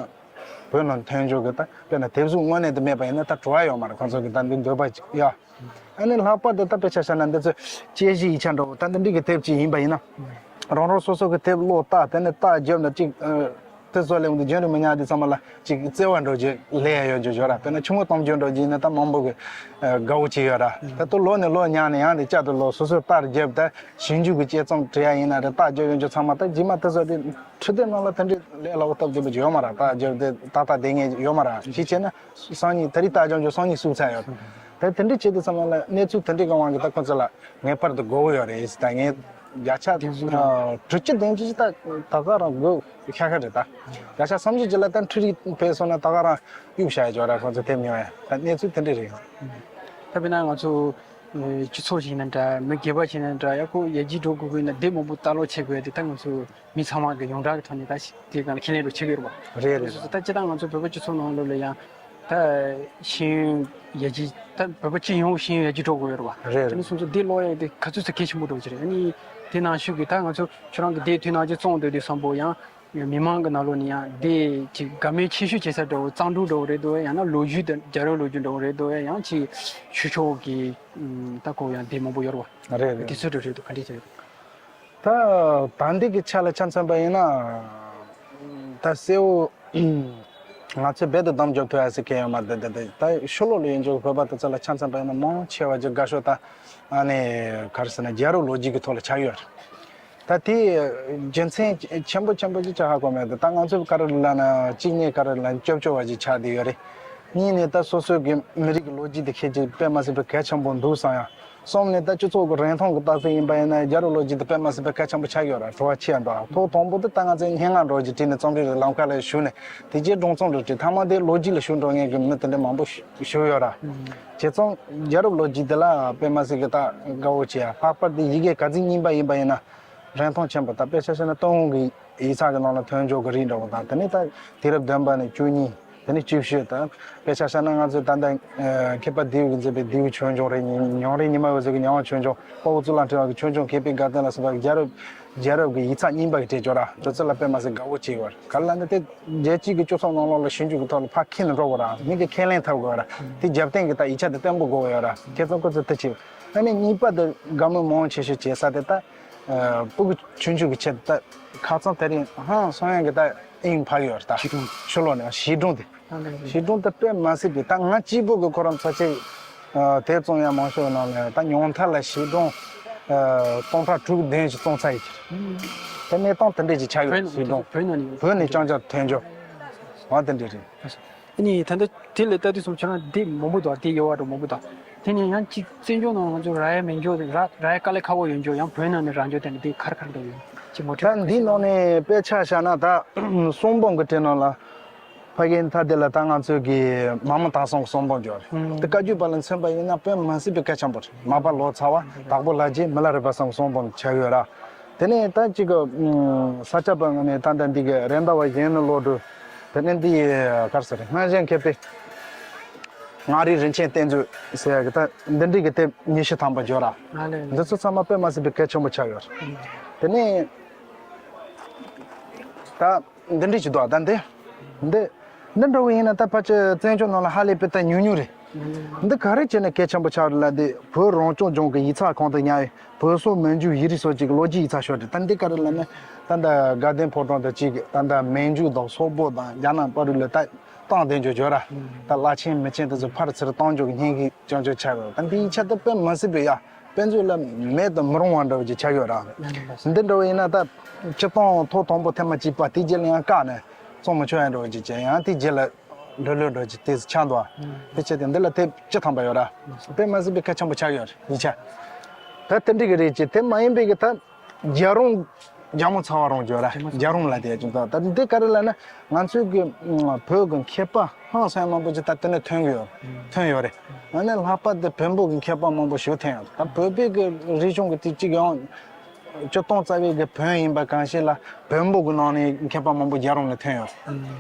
བོད་ནང་ཐོན་ཆོག་གི། ད་དཔེར་ན་དེབ་གཟུགས་དངོས་གནས་དེ་མེད་པ་ཡིན་ན་ད་བྲོ་བ་ཡོད་མ་རེད། ཁོང་ཚོ་གི་ད་འདི་འདོད་པ་ཅིག་ཡ། ཨ་ནི་ལྷག་པར་དུ་ད་དཔེ་ཆ་བཞག་ན་འདི་ཚོ་དཔྱད་གཞིའི་ཡིག་ཆ་འདྲ་བོ་ད་འདི་འདྲའི་གི་དེབ་ཅིག་ཡིན་པ་ཡིན་ན། རང་རང་སོ་སོ་གི་དེབ་ཀློག་ལྟ། དེ་ནས་རྟགས་བརྒྱབ་ན་ཅིག་ཨ་དེ་ཚོ་ལས་འདི་རྒྱུན་རིང་མི་ཉག་དེ་ཚང་མ་ལ་ཅིག་བརྩེ་བ་འདྲ་བོ་ཅིག་སླེབས་ཡ་ཡོད་རྒྱུ་ཡོད་ར། དཔེར་ན་ཆུང་ངུ་གཏམ་རྒྱུད་འདྲ་བོ་ཅིག་ཡིན་ན་ད་མང་པོ་གི་ཨ་དགའ་བོ་ཅིག་ཡོད་ར། ད་དུང་ལོ་ནས་ལོ་ཉག་ནས་ཡང་དེ་བསྐྱར་དུ་ལོ་སོ་སོས་རྟགས་བརྒྱབ། ད་ཞིབ་འཇུག་གི་དཔྱད་རྩོམ་བྲིས་ཡ་ཡིན་ན་རེད། རྟགས་བརྒྱབ་ཡོད་རྒྱུ་ཚང་མ་ད་རྗེས་མ་དེ་ཚོ་དེ་འཕྲུལ་དེབ་ནང་ལ་དེ་འདྲའི་ལས་སླ་བོ་སྟབས་བདེ་པོ་ཅིག་ཡོད་མ་ར། རྟགས་བརྒྱབ་དེ་ཏག་ཏག་བསྡད་མཁན་ཡོད་མ་ར། གཅིག་བྱས་ན། སང་ཉིན་ད་རེས་རྟགས་བརྒྱབ་རྒྱུ་སང་ཉིན་བསུབས་ཚར་ཡོད། ད་དེ་འདྲའི་བྱེད་དུས་ཙམ་པ་ལ་གནས་ཚུལ་དེ་འདྲའི་གི་དབང་གིས་ད་ཁོ་ཚོ་ལ་ངེས་པར་དུ་དགོས་ཀྱི་ཡོད་རེད། ད་ངས་བརྒྱ་ཆ་དྲུག་ཅུ་བདུན་ཅུ་ཅིག་ད་ད་ག་རང་དགོས་ཤ་ཤ་རེད། ད་བརྒྱ་ཆ་སུམ་ཅུ་ཅིག་ལ་ད་འཕྲུལ་རིག་འཕེལ་སོང་ན་ད་ག་རང་གཡུག་བཞག་ཡ་ཅིག་ཡོད་ར། ཁོ་ཚོ་དེབ་ཉོ་ཡ། ད་གནས་ཚུལ་དེ་འདྲ་རེད། ད་དཔེར་ན་ང་ཚོ་སྤྱི་ཚོགས་ཤིག་ཡིན་ན་འདྲ། མི་སྒེར་པ་ཞིག་ཡིན་ན་འདྲ། ཡག་པོ་ཡར་རྒྱས་འགྲོ་དགོས་ཀྱི་ཡིན་ན་དེབ་མང་པོ་ལྟ་ཀློག་བྱེད་དགོས་ཡ་དེ་ད་ང་ཚོ་མི་ཚང་མ་གི་ཡོངས་གྲགས་ཀྱི་ཐོག་ནས་ད་ཞིག་དེ་ག་ལ་ཁས་ལེན་རོགས་བྱེད་ཀྱི་ཡོད་རེད་པ། རེད་རེད། ད་སྤྱིར་བཏང་ང་ཚོ་བོད་པ་སྤྱི་ཚོགས་ནང་ལོགས་ལ་ཡང་ད་ཤེས་ཡོན་ཡར་རྒྱས། ད་བོད་པ་སྤྱི་ཡོངས་ཤེས་ཡོན་ཡར་རྒྱས་འགྲོ་དགོས་ཡོད་རེད་པ། རེད་རེད། དེ་ནས་སོང་ཙང་དེབ་ཀློག་ཡ་དེ་ག་ཚོད་ཙམ་གལ་ཆེན་པོ་འགྲོ་གི་རེད། ཨ་ནི་དེ་ནང་བཞིན་གི་ད་ང་ཚོ་ཁྱོད་རང་གི་དེབ་དེ་ནང་བཞིན་བཙོང་སྡོད་དུས་ཙམ་པོ་ཡང་མི་མང་གི་ནང་ལོགས་ནས་ཡང་དེ་ཅིག་དགའ་མོས་ཆེ་ཤོས་བྱེད་ས་འདྲ་བོ་གཙང་སྒྲུང་འདྲ་བོ་རེད་འདུག་ཡང་ན་ལོ་རྒྱུས་དང་རྒྱལ་རབས་ལོ་རྒྱུས་འདྲ་བོ་རེད་འདུག་ཡང་ཅིག་ཆོས་ཕྱོགས་ཀྱི་ད་ཁོ་ཡང་དེབ་མང་པོ་ཡོད་རེད་པ། རེད་རེད། དེ་ཚོ་འདྲ་རེད་འདུག་ག་འདྲས་བྱས། ད་ད་འདི་གི་ཆ་ལ་ཆ་མཚོན་པ་ཡིན་ན། ད་གསལ་བོ་ང་ཚོས་རྦད་དེ་གདམ་རྒྱབ་ཐུབ་ཡ་ཟེར་མཁན་ཡོད་མ་རེད། ད་ད་ད་ཕྱི་ལོགས་ལ་ཡོད་འཇོག་བོད་པ་དེ་ཚོ་ལ་ཆ་མཚོན་པ་ཡིན་ན་མང་ཆེ་བ་ཅིག་དགའ་ཤོས་ད་ཨ་ནི་ག་རེ་ཟེར་ན་རྒྱལ་རབས་ལོ་རྒྱུས་ཀྱི་ཐོག་ལ་ཆགས་ཡོད་རེད། ད་དེ་རྒྱུ་མཚན་ཆེན་པོ་ཆེན་པོ་ཅིག་ཆགས་ཧ་གོ་མེད་དེ། ད་ང་ཚོས་ག་རེ་ལབ་ན་གཅིག་ནས་ག་རེ་ལབ་ན་སྐྱོབ་སྐྱོབ་པ་ཅིག་ཆགས་བསྡད་ཡོད་རེད། གཉིས་ནས་ད་སོ་སོ་གི་མི་རིགས་ཀྱི་ལོ་རྒྱུས་དེ་ཁྱེད་ཀྱིས་དཔེ་མ་སྲིད་པའི་གལ་ཆེན་པོ་འདུག་བསམ་ཡ། གསུམ་ནས་ད་སྤྱི་ཚོགས་ཀྱི་རིན་ཐང་གི་རྟགས་གསལ་ཡིན་པ་ཡིན་ན་རྒྱལ་རབས་ལོ་རྒྱུས་དེ་དཔེ་མ་སྲིད་པའི་གལ་ཆེན་པོ་ཆགས་ཡོད་ར། བྲོ་བ་ཆེ་ཡ་འདུག་ཐོག་དང་པོ་དེ་ད་ང་ཚོས་སྙན་ངག་འདྲ་ཅིག་བྲིས་ནས་རྩོམ་རིག་ལམ་ཁ་ལ་ཞུགས་ནས་དེ་རྗེས་སྒྲུང་རྩོམ་འདྲ་བྲིས། མཐའ་མ་དེ་ལོ་རྒྱུས་ལ་ཞུགས་འགྲོ་མཁན་གྱི་མི་དེ་འདྲ་མང་པོ་ཞུགས་ཡོད་ར། བྱས་ཙང་རྒྱལ་རབས་ལོ་རྒྱུས་དེ་ལ་དཔེ་མ་སྲིད་ཀྱི་ད་དགའ་བོ་བྱེད་ཡ། ལྷག་པར་དུ་ཡི་གེ་ག་ཚོད་རྙིང་པ་ཡིན་པ་ཡིན་ན། རིན་ཐང་ཆེན་པོ། ད་དཔེ་ཆ་བཞག་ན་ཏུན་ཧོང་གི་ཡིག་ཚགས་ཀྱི་ནང་ལ་ཐོན་འཇོག་གི་རིགས་འདྲ་བོ་དང་། དེ་ནས་ད་དུས་རབས་བདུན་པ་ནས་བཅུ་གཉིས། དེ་ནས་བཅུ་བཞི། ད་དཔེ་ཆ་བཞག་ན་ང་ཚོས་ད་ལྟ་ཨ་མཁས་པ་ལྡེའུ་གིས་མཛད་པའི་ལྡེའུ་ཆོས་འབྱུང་རེད། ཉི་ཉང་རིག་ཉི་མ་འོད་ཟེར་གྱི་ཉང་བ་ཆོས་འབྱུང་། དཔའ་བོ་གཙུག་ལག་ཕྲེང་བ་གི་ཆོས་འབྱུང་མཁས་པའི་དགའ་སྟོན་ལ་སོགས་པ་རྒྱལ་རབས་རྒྱལ་རབས་ཀྱི་ཡིག་ཚགས་རྙིང་པ་གི་བྲིས་འཇོག་ར། དེ་ཚོ་ལ་དཔེ་མ་སྲིད་དགའ་བོ་བྱས་ཡོད། ག་རེ་ལབ་ན་དེ་རྒྱལ་སྤྱིའི་གི་སྤྱི་ཚོགས་ནང་ལོགས་ལ་ཞིབ་འཇུག་གི་ཐོག་ལ་ཕར་འཁྱེར་ནས་འགྲོ་དགོས་ར། མི་གིས་ཁས་ལེན་ཐུབ་དགོས་ར། དེ་རྒྱབ་རྟེན་གྱི་ད་ཡིག་ཆ་དེ་བརྟན་པོ་དགོས་ཡོད་ར། ཁྱེད་ཚོ་ཁོ་ཚོ་དེ་བྱེད། ཨ་ནི་གཉིས་པ་དེ་དགའ་མོས་མང་ཆེ་ཤོས་བྱེད་ས་དེ་ད། ཨ་སྤུ་གུ་ཆུང་ཆུང་གི་ཆེད་དུ་ད་ཁ་རྩང་དེ་རིང་ཧང་སང་ཡང་གི་ད་དབྱིངས་འཕར་ཡོད་རེད། ད་བྱིས་སྒྲུང་། ཕྱི་ལོགས་ནས་བྱིས་སྒྲུང་དེ། ཨ་ལེ་ལེ། བྱིས་སྒྲུང་དེ་དཔེ་མ་སྲིད་པའི། ད་ང་གཅིག་པུ་གི་ཁོ་རང་ཚོ་ཅིག་ཨ་དེབ་བཙོང་ཡ་མང་ཤོས་ནང་ལ་ད་ཉུང་མཐའ་ལ་བྱིས་སྒྲུང་ཨ་སྟོང་ཕྲག་དྲུག་བདུན་ཞིག་བཙོང་ཚར་ཡོད་ཀྱི་རེད། ད་གནས་སྟངས་དེ་འདྲས་ཅིག་ཆགས་ཡོད་རེད། བོད་ནང་བྱིས་སྒྲུང་བོད་ནང་ནས། བོད་ནས་རྐྱང་རྐྱང་ཐོན་རྒྱུ་འོ་དེ་འདྲས་རེད། ཨ་ནི་ད་ལྟ་དེ་ལ་ལྟ་དུས་སོང་ཁྱོད་རང་དེབ་མང་པོ་འདུག་དེབ་ཡོད་པ་འདྲ་མང་པོ་འདུག་དེ་ནས་ཡང་གཅིག་བཙན་བྱོལ་ནང་ང་ཚོ་རག་ཡ་མེད་འཇོག་རག་རག་ཡ་དཀའ་ལས་ཁག་པོ་ཡོད་འཇོག་ཡང་བོད་ནང་ནས་རག་འཇོག་དེ་འདྲ་དེབ་ག་རེ་ག་རེ་འདྲ་ཡོད་ཅིག་ངོ་སྤྲོད། ད་འདིའི་ནང་ནས་དཔེ་ཆ་བཞག་ན་ད་གསུང་འབུམ་གྱི་གྲས་ནང་ལ་ཕ་གིའི་མཐའ་དེ་ལ་ད་ང་ཚོའི་གི་མ་མོ་དྭགས་གསུམ་གྱི་གསུང་འབུམ་འཇོག་རེད། དེ་བཀའ་བརྒྱུད་པ་ལ་མཚོན་པ་ཡིན་ན་དཔེ་མ་སྲིད་པའི་གལ་ཆེན་པོ་རེད། མར་པ་ལོ་ཙཱ་བ། དྭགས་པོ་ལྷ་རྗེ། མི་ལ་རས་པ་གསུམ་གྱི་གསུང་འབུམ་ཆགས་ཡོད་ར། དེ་ནས་ད་ཅིག་གི་ས་སྐྱ་པ་ནས་ད་ལྟ་འདི་གི་རེད་མདའ་བ་གཞན་ནི་བློ་གྲོས། དེ་ནས་འདི་ག་རེ་ཟེར་རེད། སྔགས་གཞན་མཁས་པའི་མངའ་རིས་རིན་ཆེན་གཏེར་མཛོད་ཟེར་ཡ་གི་ད་འདི་འདྲའི་གི་དེབ་ཉི་ཤུ་ཐམ་པ་འབྱོར་ར། ཨ་ལེ་ལེ། འདི་ཚོ་ཚང་མ་དཔེ་མ་སྲིད་པའི་གལ་ཆེན་པོ་ཆགས་ཡོད་རེད། དེ་ནས་ད་འདི་འདྲའི་ཅིག་འདུག་ད་འདི་འདི་འདི་འདྲ་བོ་ཡིན་ན་ད་ཕལ་ཆེར་བཙན་བྱོལ་ནང་ལ་ཧ་ལས་པའི་ད་ཉུང་ཉུང་རེད། འདི་ག་རེ་བྱས་ནས་གལ་ཆེན་པོ་ཆགས་རེད་ལབ་དུས། བོད་རང་སྐྱོང་ལྗོངས་ཀྱི་ཡིག་ཚགས་ཁང་དུ་ཉར་བའི་བོད་སོག་མན་ཇུ་ཡིག་རིགས་སོགས་ཀྱི་ལོ་རྒྱུས་ཡིག་ཚགས་ཤོག་རེད། ད་འདི་ག་རེ་ལབ་ན། ད་ལྟ་དགའ་ལྡན་ཕོ་བྲང་དང་གཅིག་གི་ད་ལྟ་མན་ཇུ་དང་སོག་པོ་དང་རྒྱ་ནག་བར་ལ་ད་བཏང་བསྡད་འཇོག་བརྗོད་ར། ད་བླ་ཆེན་མི་ཆེན་དེ་ཚོ་ཕར་ཚུར་བཏང་འཇོག་གི་སྙན་གི་ཅང་ཅང་ཆགས་རེད། ད་འདི་ཡིག་ཆ་དེ་དཔེ་མ་སྲིད་པའི་ཡ། དཔེ་མཛོད་ལ་མེད་དུ་མི་རུང་བ་འདྲ་བོ་ཅིག་ཆགས་ཡོད་ར། འདི་འདྲ་བོ་ཡིན་ན་ད་སྤྱིར་བཏང་ཐོག་དང་པོ་ཐེངས་མ་གཅིག་པ་དེ་རྗེས་ལ་ཡང་བཀག་ནས་བཙོང་མི་ཆོག་ཡ་འདྲ་བོ་ཅིག་བྱས། ཡང་དེ་རྗེས་ལ་ལྷོད་ལྷོད་འདྲ་ཅིག་དེ་ཆགས་འདུག་ཨ། དེ་བྱས་ཏེ་འདི་ལ་དེབ་བཅུ་ཐམ་པ་ཡོད་ར། དཔེ་མ་སྲིད་པའི་གལ་ཆེན་པོ་ཆགས་ཡོད་རེད་ཡིག་ཆ། ད་དེ་འགྲིག་གི་རེད་ཅེས། དེ་མ་ཡིན་པའི་གི་ད་རྒྱལ་རོང་རྒྱལ་མོ་ཚ་བ་རོང་བརྗོད་ར། རྒྱལ་རོང་ལ་དེ་ཡ་ཅུང་ད་ད་འདི་ག་རེ་ལབ་ན། ང་ཚོའི་གི་ཨ་བོད་གི་མཁས་པ་ཧང་སང་མང་པོ་ཅིག་ད་དེ་ནས་ཐོན་གི་ཡོད། ཐོན་ཡོད་རེད། ཨ་ནི་ལྷག་པར་དུ་བོན་པོ་གི་མཁས་པ་མང་པོ་ཞིག་ཐོན་ཡོད། ད་བོད་པའི་གི་རིག་གཞུང་གི་དེ་གཅིག་ཡང་སྤྱིར་བཏང་རྩ་བའི་གི་བོན་ཡིན་པ་གང་ཞིག་ལ་བོན་པོ་གི་ནང་ནས་མཁས་པ་མང་པོ་རྒྱལ་རོང་ནས་ཐོན་ཡོད།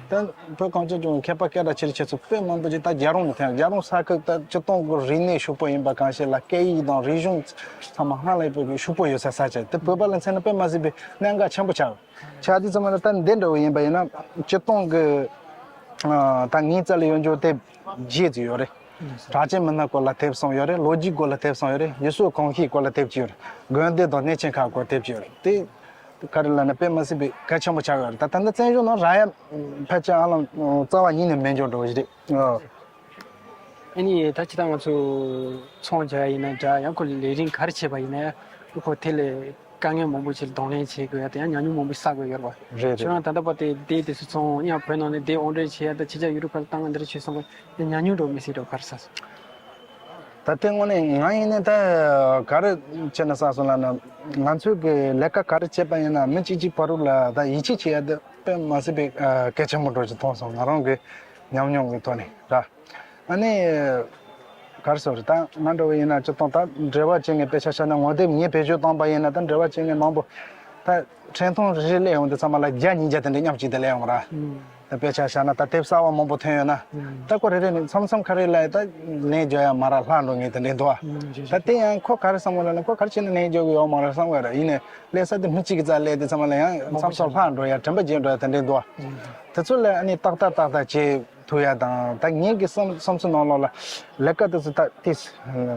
ད་བོད་གངས་ཅན་ལྗོངས་མཁས་པ་སྐད་གྲགས་ཆེ་རུ་ཆེ་ཚོ་དཔེ་མང་པོ་ཅིག་ད་རྒྱལ་རོང་ནས་ཐོན་ཡོད། རྒྱལ་རོང་ས་ཁུལ་ད་སྤྱིར་བཏང་གི་རིག་གནས་ཕྱུག་པོ་ཡིན་པ་གང་ཞིག་ལ་སྐད་ཡིག་དང་རིག་གཞུང་ཚང་མ་ཧ་ལས་པའི་གི་ཕྱུག་པོ་ཡོད་ས་ས་ཆ་དེ་བོད་པ་ལ་མཚོན་ན་དཔེ་མ་སྲིད་པའི་གནད་འགག་ཆེན་པོ་ཆགས་ཡོད། ཆགས་དུས་ཙམ་པ་ལ་ད་འདི་འདྲ་བོ་ཡིན་པ་ཡིན་ན་སྤྱིར་བཏང་གི་ཨ་ད་ངའི་རྩ་ལ་ཡོད་འཇོག་དེབ་བརྒྱད་ཙམ་ཡོད་རེད། གྲགས་ཅན་མི་སྣ་སྐོར་ལ་དེབ་གསུམ་ཡོད་རེད། ལོ་རྒྱུས་སྐོར་ལ་དེབ་གསུམ་ཡོད་རེད། ཡུལ་སྲོལ་གོམས་གཤིས་སྐོར་ལ་དེབ་གཅིག་ཡོད་རེད། དགོན་སྡེ་དང་གནས་ཆེན་ཁག་སྐོར་དེབ་གཅིག་ཡོད་རེད། དེ་ག་རེ་ལབ་ན་དཔེ་མ་སྲིད་པའི་གལ་ཆེན་པོ་ཆགས་ཡོད་རེད། ད་ད་ལྟ་བཙན་བྱོལ་ནང་རག་ཡ་ཕལ་ཆེར་ཨ་ལམ་རྩ་བ་ཉིད་ནས་མེད་འཇོག་འགྲོ་བཞིན་རེད། ཨ། ཨ་ནི་ད་ཅི་ད་ང་ཚོ་ཚོང་རྒྱག་ཡ་ཡིན་ན་འདྲ། ཡང་ཁོ་ལས་རིགས་ག་རེ་བྱས་པ་ཡིན་ན་ཡང་ཁོ་དེ་ལས་དཀའ་ངལ་མང་པོ་ཞིག་གདོང་ལེན་བྱེད་དགོས་ཡ་དེ་ཡང་ཉམས་མྱོང་མང་པོ་བསགས་དགོས་ཡོད་རེད་པ། རེད་རེད། ཁྱོད་རང་ད་ལྟ་བར་དེ་དེ་དུས་སུ་ཚོང་ཡང་བོད་ནང་ནས་དེ་འོང་འདྲེན་བྱེད་ཡ་ད་ཕྱི་རྒྱལ་ཡུ་རོབ་ཁག་ལ་བཏང་ང་འདི་འདྲ་བྱས་སོང་བས་དེ་ཉམས་མྱོང་འགྲོ་མི་སྲིད་འགྲོ་ག་རེ་བསགས་སོང་། ད་དེ་དངོས་གནས་ང་ཡིན་ནས་ད་ག་རེ་བྱས་ན་བསགས་སོང་ལབ་ན། ང་ཚོས་གི་ལས་ཀ་ག་རེ་བྱས་པ་ཡིན་ན་མི་གཅིག་གཅིག་བར་དུ་ལ་ད་ཡིད་ཆེས་བྱེད་ཡ་དེ་དཔེ་མ་སྲིད་པའི་གལ་ཆེན་པོ་འགྲོ་ཅིག་མཐོང་སོང་། ང་རང་གི་ཉམས་མྱོང་གི་ཐོག་ནས་ར། ཨ་ནི། ག་རེ་ཟེར་ད་ང་འདྲ་བོ་ཡིན་ན་སྤྱིར་བཏང་ད་འབྲེལ་བ་བྱེད་མཁན་དཔེ་ཆ་བཞག་ན་ངོ་དེབ་ངས་བེད་སྤྱོད་བཏང་པ་ཡིན་ན་ད་འབྲེལ་བ་བྱེད་མཁན་མང་པོ་ད་འཕྲིན་ཐུང་རེ་རེ་སླེབས་ཡོང་དུས་ཚང་མ་ལ་བརྒྱ་ཉིས་བརྒྱ་དེ་འདྲ་མཉམ་གཅིག་ཏུ་སླེབས་ཡོང་ར། ད་དཔེ་ཆ་བཞག་ན་ད་དེབ་གསར་བ་མང་པོ་ཐོན་ཡོད་ན་ད་ཁོ་རེ་རེ་ནས་མཚམས་མཚམས་ག་རེ་ལ་ད་ལན་རྒྱག་ཡ་མ་རག་ལྷག་འགྲོ་ངེས་དེ་འདྲ་འདུག་ཨ། ད་དེ་ཡང་ཁོ་ག་རེ་བསམ་གི་ལབ་ན་ཁོ་ག་རེ་བྱས་ནས་ལན་རྒྱག་གི་ཡོད་མ་རེད་བསམ་གི་ར། ཡིན་ནས་སླེབས་ས་དེ་མི་གཅིག་གི་རྩར་སླེབས་དུས་ཚང་མ་ལ་ཡང་མཚམས་མཚམས་ལྷག་འགྲོ་ཡ་དྲན་པ་བརྗེད་འགྲོ་ཡ་དེ་འདྲ་འདུག་ཨ། དེ་ཚོ་ལ་ཨ་ནི་ཏག་ཏག་ཏག་ཏག་བྱེད། ཐུབ་ཡ་དང་ད་ངེད་ཀྱི་བསམ་བསམ་ཚུལ་ནང་ལོགས་ལ་ལས་ཀ་དེ་ཚོ་ད་ཏིས་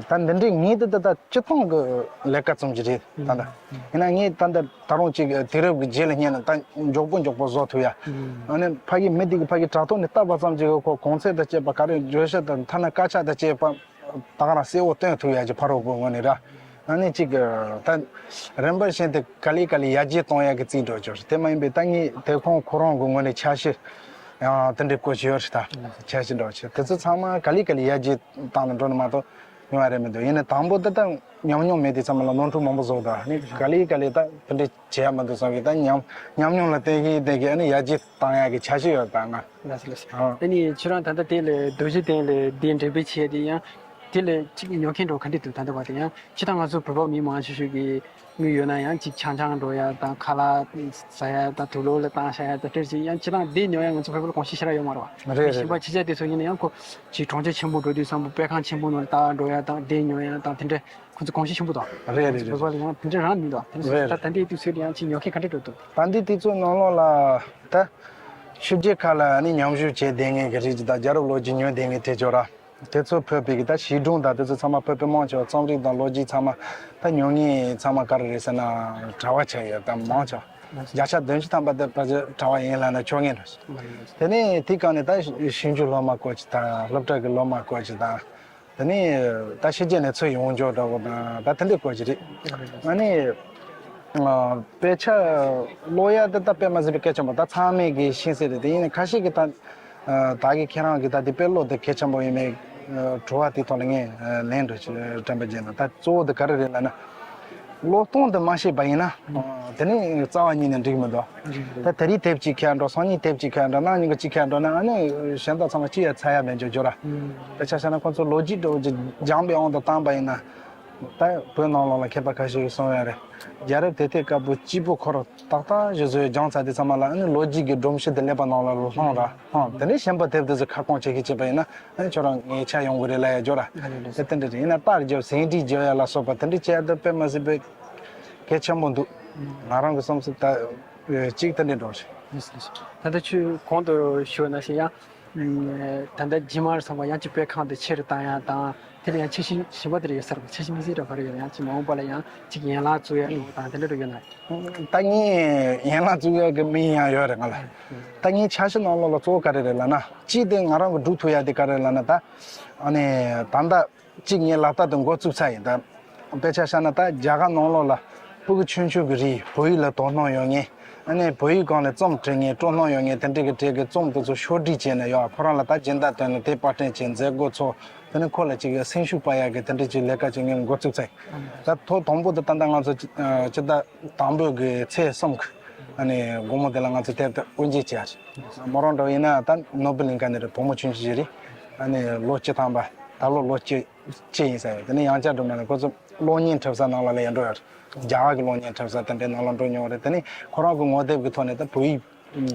ད་འདི་འདྲའི་ངེད་དེ་ད་ད་སྤྱི་ཚོགས་ཀྱི་ལས་ཀ་ཙམ་གྱི་རེད་ད་ད། ཡིན་ན་ངས་ད་ད་ད་རུང་ཅིག་དུས་རབས་ཀྱི་རྗེས་ལ་སྙེག་ན་ད་མགྱོགས་པོ་མགྱོགས་པོ་བཟོ་ཐུབ་ཡ། ཨ་ནི་ཕ་གི་མི་དེ་གི་ཕ་གི་དྲ་ཐོག་ནས་བལྟས་པ་ཙམ་གྱིས་ཁོ་གོང་ཚད་དང་བཅས་པ་ག་རེ་བརྗོད་བྱ་དང་ཐ་ན་དཀར་ཆག་དང་བཅས་པ་ད་ག་རང་གསལ་བོ་སྟོན་ཐུབ་ཡ་གྱི་ཕ་རོལ་པོའི་ངོས་ནས་ར། ཨ་ནི་གཅིག་གི་ད་རིམ་པ་བཞིན་དུ་ག་ལེ་ག་ལེ་ཡར་རྒྱས་གཏོང་ཡག་གི་རྩིས་འགྲོ་ཆོག་རེད། དེ་མ་ཡིན་པའི་ད་ངས་དེ་ཁོང་ཁོ་རང་གི་ངོས་ནས་འཆར་གཞི་ཡང་དེ་འདྲའི་བཀོད་ཀྱི་ཡོད་རེད། ད་འཆར་གཞི་འགྲོ་ཆོག་དེ་ཚོ་ཚང་མ་ག་ལེ་ག་ལེ་ཡར་རྒྱས་བཏང་ནས་འགྲོ་ནི་མ་གཏོགས་ཡོང་ཡ་རེད་མི་འདུག་ཡིན་ནའི་དང་པོ་དེ་ད་ཉམས་མྱོང་མེད་དུས་ཚང་མ་ལ་ནོར་འཁྲུལ་མང་པོ་བཟོ། ད་ནི་ག་ལེ་ག་ལེ་ད་དེ་འདྲའི་བྱེད་ཡ་མི་འདུག་བསམ་གི་ད་ཉམས་ཉམས་མྱོང་ལ་བརྟེན་གི་བརྟེན་གི་ཨ་ནི་ཡར་རྒྱས་བཏང་ཡག་གི་འཆར་གཞི་ཡོད་ད་ང་། ལགས་སོ་ལགས་སོ། ཨ་ནི་ཁྱོད་རང་ད་ལྟ་དེ་ལ་རྡོ་རྗེ་གདན་ལ་གདན་འདྲེན་པ་བྱས་དེ་ཡང་དེ་ལ་གཅིག་ཉོ་མཁན་འགྲོ་ག་འདྲ་འདུག་ད་ལྟ་བར་དུ་ཡང་ཕྱི་ད་ང་ཚོ་བོད་པ་མི་མང་ཆེ་ཤོས་ཀྱི་དངུལ་ཡོད་ན་ཡང་གཅིག་ཆང་ཆང་འགྲོ་ཡ་དང་ཁ་ལག་ཟ་ཡ་དང་དུག་ལོག་ལ་བཏང་བཞག་ཡ་དང་སྤྲད་ཅིག་ཡང་ཕྱི་ད་གདན་ཉོ་ཡ་ང་ཚོ་བོད་པ་ལ་གོམས་གཤིས་ཞེ་དྲག་ཡོད་མ་རེད་བ། རེད་རེད། གཞན་པ་ཕྱི་རྒྱལ་དེ་ཚོ་ཡིན་ན་ཡང་ཁོ་གཅིག་གྲོང་ཁྱེར་ཆེན་པོ་འགྲོ་དུས་བསམ་པ་དཔེ་ཁང་ཆེན་པོ་ནང་ལ་ལྟ་བ་འགྲོ་ཡ་དང་གདན་ཉོ་ཡ་དང་དེ་འདྲ་ཁོ་ཚོ་གོམས་གཤིས་ཆེན་པོ་དང་། རེད་རེད་རེད། བོད་པ་ལ་ཡང་དེ་འདྲ་རང་མི་འདུག་དེ་ཚོ་རེད་ད་རེད། ད་ལྟའི་དུས་ཚོད་ལ་ཡང་ཅིག་ཉོ་མཁན་ག་འདྲ་འགྲོ་འདུག་ད་ལྟའི་དུས་ཚོད་ནང་ལོགས་ལ་ད་ཕྱི་རྒྱལ་ཁག་ལ་ནི་མཉམ་ཞུགས་བྱས་བསྡད་མཁན་གྱི་རིགས་ཀྱི་ད་རྒྱལ་རབས་ལོ་རྒྱུས་ཉོ་བསྡད་མཁན་དེ་ཚོ་ར། དེ་ཚོ་ཕུད་པའི་གི་ད་བྱིས་སྒྲུང་དང་དེ་ཚོ་ཚང་མ་ཕུད་པའི་མང་ཆེ་བ་རྩོམ་རིག་དང་ལོ་རྒྱུས་ཚང་མ་ད་ཉོ་མཁན་ཚང་མ་ག་རེ་རེད་ཟེར་ན་གྲྭ་བ་ཆགས་ཡོད་ད་མང་ཆེ་བ། བརྒྱ་ཆ་བདུན་ཅུ་ཐམ་པ་དེ་ཕལ་ཆེར་གྲྭ་བ་ཡིན་ལབ་ན་ཆོག་ངེས་རེད། དེ་ནས་དེའི་སྒང་ནས་ད་ཞིབ་འཇུག་སློབ་མ་སྐོར་ཅིག་དང་སློབ་གྲྭ་གི་སློབ་མ་སྐོར་ཅིག་དང་། དེ་ནས་ད་ཕྱི་རྒྱལ་ནས་ཚུར་ཡོང་འཇོག་འདྲ་བོ་དང་ད་དེ་འདྲའི་སྐོར་ཅིག་རེད། ཨ་ནི་ཨ་དཔེ་ཆ་ཀློག་ཡ་དེ་ད་དཔེ་མ་སྲིད་པའི་གལ་ཆེན་པོ་ད་ཚང་མས་གི་ཤེས་གསལ་རེད། དེ་ཡིན་ན་ཁ་ཤས་ཀྱིས་ད་ཨ་ད་གི་ཁྱེད་རང་གིས་ད་དེ་དཔེ་ཀློག་དེ་གལ་ཆེན་པོ་ཡིན་མེད་ཨ་དྲི་བ་དེའི་ཐོག་ལ་ངས་ཨ་ལན་འདྲ་ཅིག་དྲན་པ་བརྗེད་ན། ད་གཙོ་བོ་དེ་ག་རེ་རེད་ལབ་ན། ཀློག་སྟངས་དེ་མ་ཤེས་པ་ཡིན་ན། དེ་ནི་རྩ་བ་ཉིད་ནས་འགྲིག་མི་འདུག་ད་དེ་རིང་དེབ་གཅིག་ཁྱེར་འགྲོ། སང་ཉིན་དེབ་གཅིག་ཁྱེར་འགྲོ། གནངས་ཉིན་གཅིག་ཁྱེར་འགྲོ་ན་ཨ་ནི་གཞན་དག་ཚང་མ་ཅི་ཡང་ཚར་ཡ་མེད་འཇོག་འཇོག་ར། དཔེ་ཆ་བཤད་ན་ཁོང་ཚོ་ལོ་རྒྱུས་འདྲ་བོ་ཅིག་སྦྱངས་པའི་དབང་དུ་བཏང་པ་ཡིན་ན། ད་བོད་ནང་ལོགས་ལ་མཁས་པ་ཁ་ཤས་ཀྱིས་གསུངས་ཡོད་རེད། རྒྱལ་རབས་དེ་དུས་སྐབས་བུ་སྐྱིད་པོ་ཁོ་རང་ཏག་ཏག་ཞིག་བཟོས་སྦྱངས་ཚར་དུས་ཚང་མ་ལ་ཨ་ནི་ལོ་རྒྱུས་ཀྱི་སྒྲོམ་གཞི་དེ་ཀླད་པ་ནང་ལ་ལྷུང་ར་ལྷུང་། དེ་ནས་གཞན་པ་དེབ་དེ་ཚོ་ཁ་སྐོང་བྱེད་ཀྱི་བྱེད་པ་ཡིན་ན། ཨ་ནི་ཁྱོད་རང་ངའི་ཆ་ཡོང་གི་རེད་ལབ་ཡ་འཇོག་ར། ཨ་ནི་རེད། དེ་དེ་འདྲ་རེད། ཡིན་ན་རྟགས་རྒྱབ་ཟིན་བྲིས་རྒྱབ་ཡ་ལ་སོགས་པ་དེ་འདྲ་བྱས་ཡ་དེ་དཔེ་མ་སྲིད་པའི་གལ་ཆེན་པོ་འདུག་ང་རང་གི་བསམ་ཚུལ་ད་གཅིག་དེ་འདྲ་འགྲོ་རེད། ད་ལྟ་ཁྱོད་གོང་དུ་ཞུས་པ་ནང་བཞིན་ཡང་ ད་ལྟ་རྗེས་མར་ཚང་མ་ཡང་ཅིག་དཔེ་ཁང་དེ་ཆེ་རུ་བཏང་ཡ་དང་། དེ་ལ་ཡང་འཆར་གཞི་གཞན་པ་དེ་འདྲ་ཡོད་ས་རེད་པ། འཆར་གཞི་དམིགས་བསལ་འདྲ་ག་རེ་ཡོད་ན། ཡང་ཅིག་མ་འོངས་པ་ལ་ཡང་ཅིག་ཡན་ལག་བཙུགས་ཡ་འདྲ་བོ་དང་དེ་འདྲ་འདྲ་ཡོད་ན། ད་ངས་ཡན་ལག་བཙུགས་ཡ་གི་དམིགས་ཡུལ་ཡང་ཡོད་རེད་ང་ལ། ད་ངའི་འཆར་གཞི་ནང་ལོགས་ལ་གཙོ་བོ་ག་རེ་རེད་ལབ་ན། གཅིག་དེ་ང་རང་གི་སྒྲུབ་ཐུབ་ཡ་དེ་ག་རེ་ལབ་ན། ད་ཨ་ནི་ད་ལྟ་གཅིག་ངས་ལག་བསྟར་དུ་འགོ་བཙུགས་ཚར་ཡིན། ད་དཔེ་ཆ་བཞག་ན་ད་རྒྱ་གར་ནང་ལོགས་ལ་ཕྲུ་གུ་ཆུང་ཆུང་གི་རིགས་བོད་ཡིག་ལ་དོ་སྣང་ཡོད་མཁན། ཨ་ནི་བོད་ཡིག་སྒང་ལ་རྩོམ་འབྲི་མཁན་སྤྲོ་སྣང་ཡོད་མཁན་དེ་འདྲ་གི་གྲས་ཀྱི་རྩོམ་དེ་ཚོ་ཕྱོགས་སྒྲིག་བྱས་ནས་ཡོད། ཁོ་རང་ལ་ད་སྦྱིན་བདག་བཏོན་ནས་དེ་པར་སྐྲུན་བྱས་མཛད་སྒོ་ཚོགས། དེ་ནས་ཁོ་ལ་ཅིག་སེམས་ཤུགས་སྤར་ཡག་གི་དེ་འདྲ་ཅིག་ལས་ཀ་ཅིག་ངས་འགོ་བཙུགས་ཚར་ཡིན། ད་ཐོག་དང་པོ་དེ་ད་ལྟ་ང་ཚོ་ཅི་ད་དང་པོ་གི་ཚེས་གསུམ་གི་ཨ་ནི་དགོང་མོ་དེ་ལ་ང་ཚོ་དེབ་དེ་དབུ་འབྱེད་བྱས་ཡ་ཅིག་མོ་རང་འདྲ་བོ་ཡིན་ན་ད་ནོར་བུ་གླིང་ཁ་ནས་རེད། བུ་མོ་ཆུང་ཆུང་ཞིག་རེད། ཨ་ནི་ལོ་བཅུ་ཐམ་པ། ད་ལོ་ལོ་བཅུ་བཅུ་ཡིན་ས་ཡོད། དེ་ནས་ཡང་བསྐྱར་འགྲོ་མ་ནས་ཁོ་ཚོ་གློག་བརྙན་འཁྲབ་ས་ནང་ལ་ལ་ཡང་འགྲོ་ཡོད་རེད། རྒྱ་གར་གྱི་གློག་བརྙན་འཁྲབ་ས་དེ་འདྲའི་ནང་ལ་འགྲོ་མྱོང་རེད། དེ་ནས་ཁོ་རང་གི་ངོ་དེབ་ཀྱི་ཐོག་ནས་ད་བོད་ཡིག་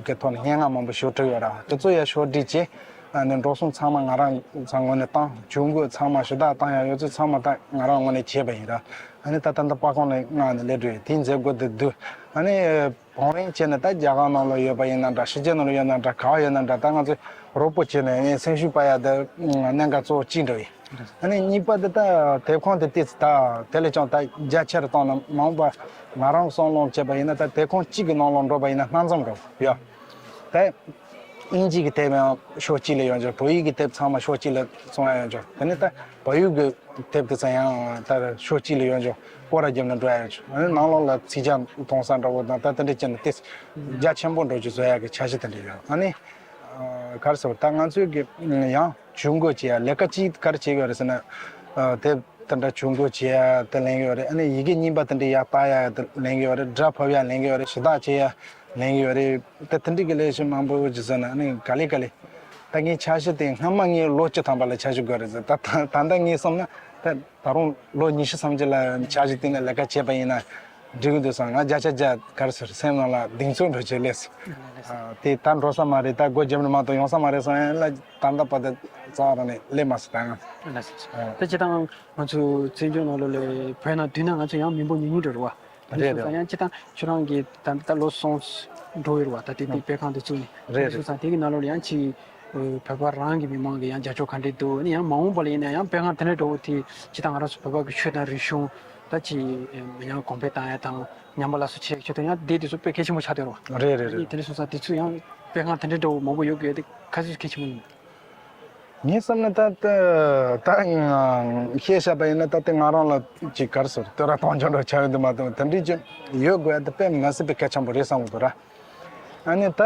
གི་ཐོག་ནས་སྙན་ངག་མང་པོ་ཞིག་བྲིས་ཡོད་ར། དེ་ཚོ་ཡང་ཕྱོགས་སྒྲིག་བྱས། ཨ་ནི་འགྲོ་སོང་ཚང་མ་ང་རང་ཚང་ངོས་ནས་བཏང་། ཇུས་འགོད་ཚང་མ་ཞུ་དག་བཏང་ཡ་ཡོད་ཚད་ཚང་མ་ད་ང་རང་ངོས་ནས་བྱས་པ་ཡིན་ར། ཨ་ནི་ད་ད་ལྟ་པར་ཁང་ནས་མངགས་ནས་སླེབས་འགྲོ་ཡོད། དེའི་མཛད་སྒོ་དེ་བསྡུས། ཨ་ནི་བང་རིམ་བྱས་ནས་ད་རྒྱ་གར་ནང་ལ་ཡོད་པ་ཡིན་ན་འདྲ། ཕྱི་རྒྱལ་ནང་ལ་ཡོད་ན་འདྲ། ག་བ་ཡོད་ན་འདྲ། ད་ང་ཚོས་རོགས་པ་བྱས་ནས་ངས་སེམས་ཤུགས་སྤར་ཡ་དེ་གནད་འགག་གཙོ་བོ་གཅིག་འདྲ་ཡིན། ཨ་ནི་གཉིས་པ་དེ་ད་དེབ་ཁང་དེ་ཏོག་ཙམ་ད་དེ་ལས་ཀྱང་ད་རྒྱ་ཆེར་བཏང་ན། མ་འོངས་པ་ང་རང་བསམ་བློ་བྱས་པ་ཡིན་ན་ད་དེབ་ཁང་གཅིག་གི་ནང་ལ་འགྲོ་བ་ཡིན་ན་སྣ་འཛོམས་འདྲ་བོ་ཡོད། ད་དབྱིན་ཇི་གི་དེབ་ཡང་ཕྱོགས་གཅིག་ལ་ཡོད་འཇོག་བོད་ཡིག་གི་དེབ་ཚང་མ་ཕྱོགས་གཅིག་ལ་བཙོང་ཡ་ཡོད་འཇོག་དེ་ནས་ད་བལ་ཡུལ་གྱི་དེབ་དེ་ཚོ་ཡང་ད་ཕྱོགས་གཅིག་ལ་ཡོད་འཇོག་སྐོར་ར་བརྒྱབ་ནས་འགྲོ་ཡ་ཡོད་འཇོག་ཨ་ནི་ནང་ལོགས་ལ་ཚིག་ཇ་འཐུང་ས་འདྲ་བོ་དང་། ད་དེ་འདྲ་བྱས་ནས་ཏོག་ཙམ་རྒྱ་ཆེན་པོ་འགྲོ་རྒྱུ་བཟོ་ཡ་གི་འཆར་གཞི་དེ་འདྲ་ཡོད། ཨ་ནི་ག་རེ་ཟེར་བ། ད་ང་ཚོའི་གི་ཡང་ཇུས་འགོད་བྱེད་ཡ་ལས་ཀ་གཅིག་ག་རེ་བྱེད་ཀྱི་ཡོད་རེད་ཟེར་ན། དེབ་དེ་འདྲ་ཇུས་འགོད་བྱེད་ཡ་དེ་ལེན་གྱི་ཡོད་རེད། ཨ་ནི་ཡི་གེ་རྙིང་པ་དེ་འདྲ་ཡར་བཏགས་ཡ་དེ་ལེན་གྱི་ཡོད་རེད། སྒྲ་ཕབ་ཡ་ལེན་གྱི་ཡོད་རེད། ཞུ་དག་བྱེད་ཡ་ལེན་གྱི་ཡོད་རེད། ད་དེ་འདྲ་གི་ལས་གཞི་མང་པོ་ཅིག་བཟོས་ནས། ཨ་ནི་ག་ལེ་ག་ལེ། ད་ངའི་འཆར་གཞི་དེ་སྔ་མ་ངས་ལོ་བཅུ་ཐམ་པ་ལ་འཆར་གཞི་དགོས་རེད་ཟེར། ད་ད་ད་ལྟ་ངས་བསམ་ན་ད་ད་རུང་ལོ་ཉི་ཤུ་ཐམ་ཅིག་ལ་འཆར་གཞི་བཏིང་ནས་ལས་ཀ་བྱས་པ་ཡིན་ན་འགྲིག་གི་འདུག་བསམ། ང་བརྒྱ་ཆ་བརྒྱ་ག་རེ་ཟེར། སེམས་ནང་ལ་གདེང་ཚོད་འགྲོ་བྱས་སླེབས་སོང་། ཨ། དེ་ད་འགྲོ་ས་མ་རེད། ད་སྒོ་རྒྱབ་ནས་མ་གཏོགས་ཡོང་ས་མ་རེད་བསམ་ཡ་ལ་ད་ལྟ་བར་དུ་རྩ་བ་རང་ནས་སླེབས་མ་སོང་ད་ང་། ལགས་སོ། ཨ། ད་སྤྱིར་བཏང་ང་ཚོ་བཙན་བྱོལ་ནང་ལོགས་ལ་བོད་ནང་བསྡུས་ན་ང་ཚོ་ཡང་མི་འབོར་ཉུང་ཉུང་འདྲ་རེད་བ། རེད་རེད། ཡང་སྤྱིར་བཏང་ཁྱོད་རང་གིས་ད་ལྟ་ལོ་གསུམ་འགྲོ་ཡོད་རེད་བ། ད་ལྟའི་དེ་དཔེ་ཁང་དེ་བཙུགས་ནས། རེད་རེད། སོང་ཙང་དེ་གི་ནང་ལོགས་ལ་ཡང་ཅིག་བོད་པ་རང་གི་མི་མང་གི་ཡང་རྒྱབ་སྐྱོར་ག་འདྲས་འདུག་ཨ་ནི་ཡང་མ་འོངས་པ་ལ་ཡིན་ན་ཡང་དཔེ་ཁང་དེ་འདྲ་འདྲ་བོ་དེ་སྤྱིར་བཏང་ང་རང་ཚོ་བོད་པ་གི་ཆོས་དང་རིག་གཞུང་ད་ཅིག་མི་ཉམས་གོང་འཕེལ་བཏང་ཡ་དང་། ཉམས་པ་སླར་གསོ་བྱེད་ཆེད་དུ་ཡང་དེ་དེ་ཚོ་དཔེ་གལ་ཆེན་པོ་ཆགས་བསྡད་ཡོད་རེད་བ། རེད་རེད་རེད། དེ་འདྲ་སོང་ཙང་དེ་ཚོ་ཡང་དཔེ་ཁང་དེ་འདྲ་འདྲ་བོ་མང་པོ་ཡོད་དགོས་ཡ་དེ་ག་ཚོད་གལ་ཆེན་པོ་ཡིན། ངའི་བསམ་ན་ད་ད་ད་བཤད་བཞག་པ་ཡིན་ན་ད་དེ་ང་རང་ལ་ཅིག་ག་རེ་ཟེར། བསྟོད་ར་གཏོང་རྒྱུ་འདྲ་ཆགས་ཡོང་དུས་མ་གཏོགས་དེ་འདྲའི་ཅིག་ཡོད་དགོས་ཡ་དེ་དཔེ་མི་སྲིད་པའི་གལ་ཆེན་པོ་རེད་བསམ་གྱི་འདུག་ར། ཨ་ནི་ད་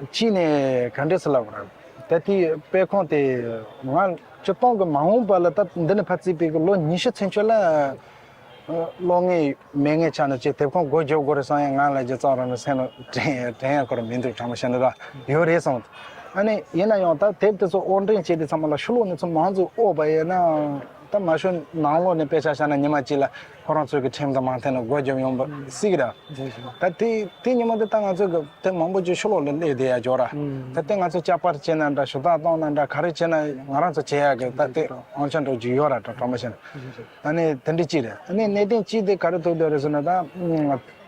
གཅིག་ནས་ག་འདྲས་སེ་ལབ་དགོས་ར། ད་དེའི་དཔེ་ཁང་དེ་ང་སྤྱིར་བཏང་གི་མ་འོངས་པ་ལ་ད་འདི་ནས་ཕར་བརྩིས་པའི་གི་ལོ་ཉི་ཤུ་ཚུན་ཆོད་ལ། ཨ། གློག་བརྙན་མེད་མཁན་ཆགས་ན་ཅིག་དེབ་ཁང་སྒོ་རྒྱག་དགོས་རེད་བསམ་ཡ་ང་ལ་ཅིག་རྩ་བ་རང་ནས་སེམས་ལ་དྲན་དྲན་ཡ་ཁོ་རང་མི་འདུག་དྲང་མོ་བཤད་ན་ར། ཡོད་རེད་བསམ། ཨ་ནི་ཡིན་ན་ཡང་ད་དེབ་དེ་ཚོ་དབོར་འདྲེན་བྱས་ཏེ་ཚང་མ་ལ་ཕྱི་ལོགས་ནས་ཚོ་མང་ཚོགས་དབོར་བ་ཡིན་ན་ད་མ་ཤོད་ནང་ལོགས་ནས་དཔེ་ཆ་བཞག་ན་ཉི་མ་གཅིག་ལ་ཁོ་རང་ཚོའི་གི་ཁྲིམས་དང་མ་མཐུན་ན་སྒོ་རྒྱབ་ཡོང་བ་སྲིད་གི་ར། ད་དེ་དེ་ཉི་མ་དེ་ད་ང་ཚོའི་གི་དེབ་མང་པོ་ཅིག་ཕྱི་ལོགས་ལ་སླེབས་བསྡད་ཡ་འཇོག་ར། ད་དེ་ང་ཚོ་བསྐྱར་པར་བྱས་ན་འདྲ། ཞུ་དག་གཏོང་ན་འདྲ། ག་རེ་བྱས་ན་ང་རང་ཚོ་བྱེད་ཡ་གི་ད་དེ་དབང་ཆ་འདྲ་ཅིག་ཡོད་ར། དྲང་མོ་བཤད་ན། ཨ་ནི་དེ་འདྲ་ཅིག་རེད། ཨ་ནི་གནད་དོན་གཅིག་དེ་ག་རེ་ཐུག་བསྡད་རེད་ཟེར་ན། ད་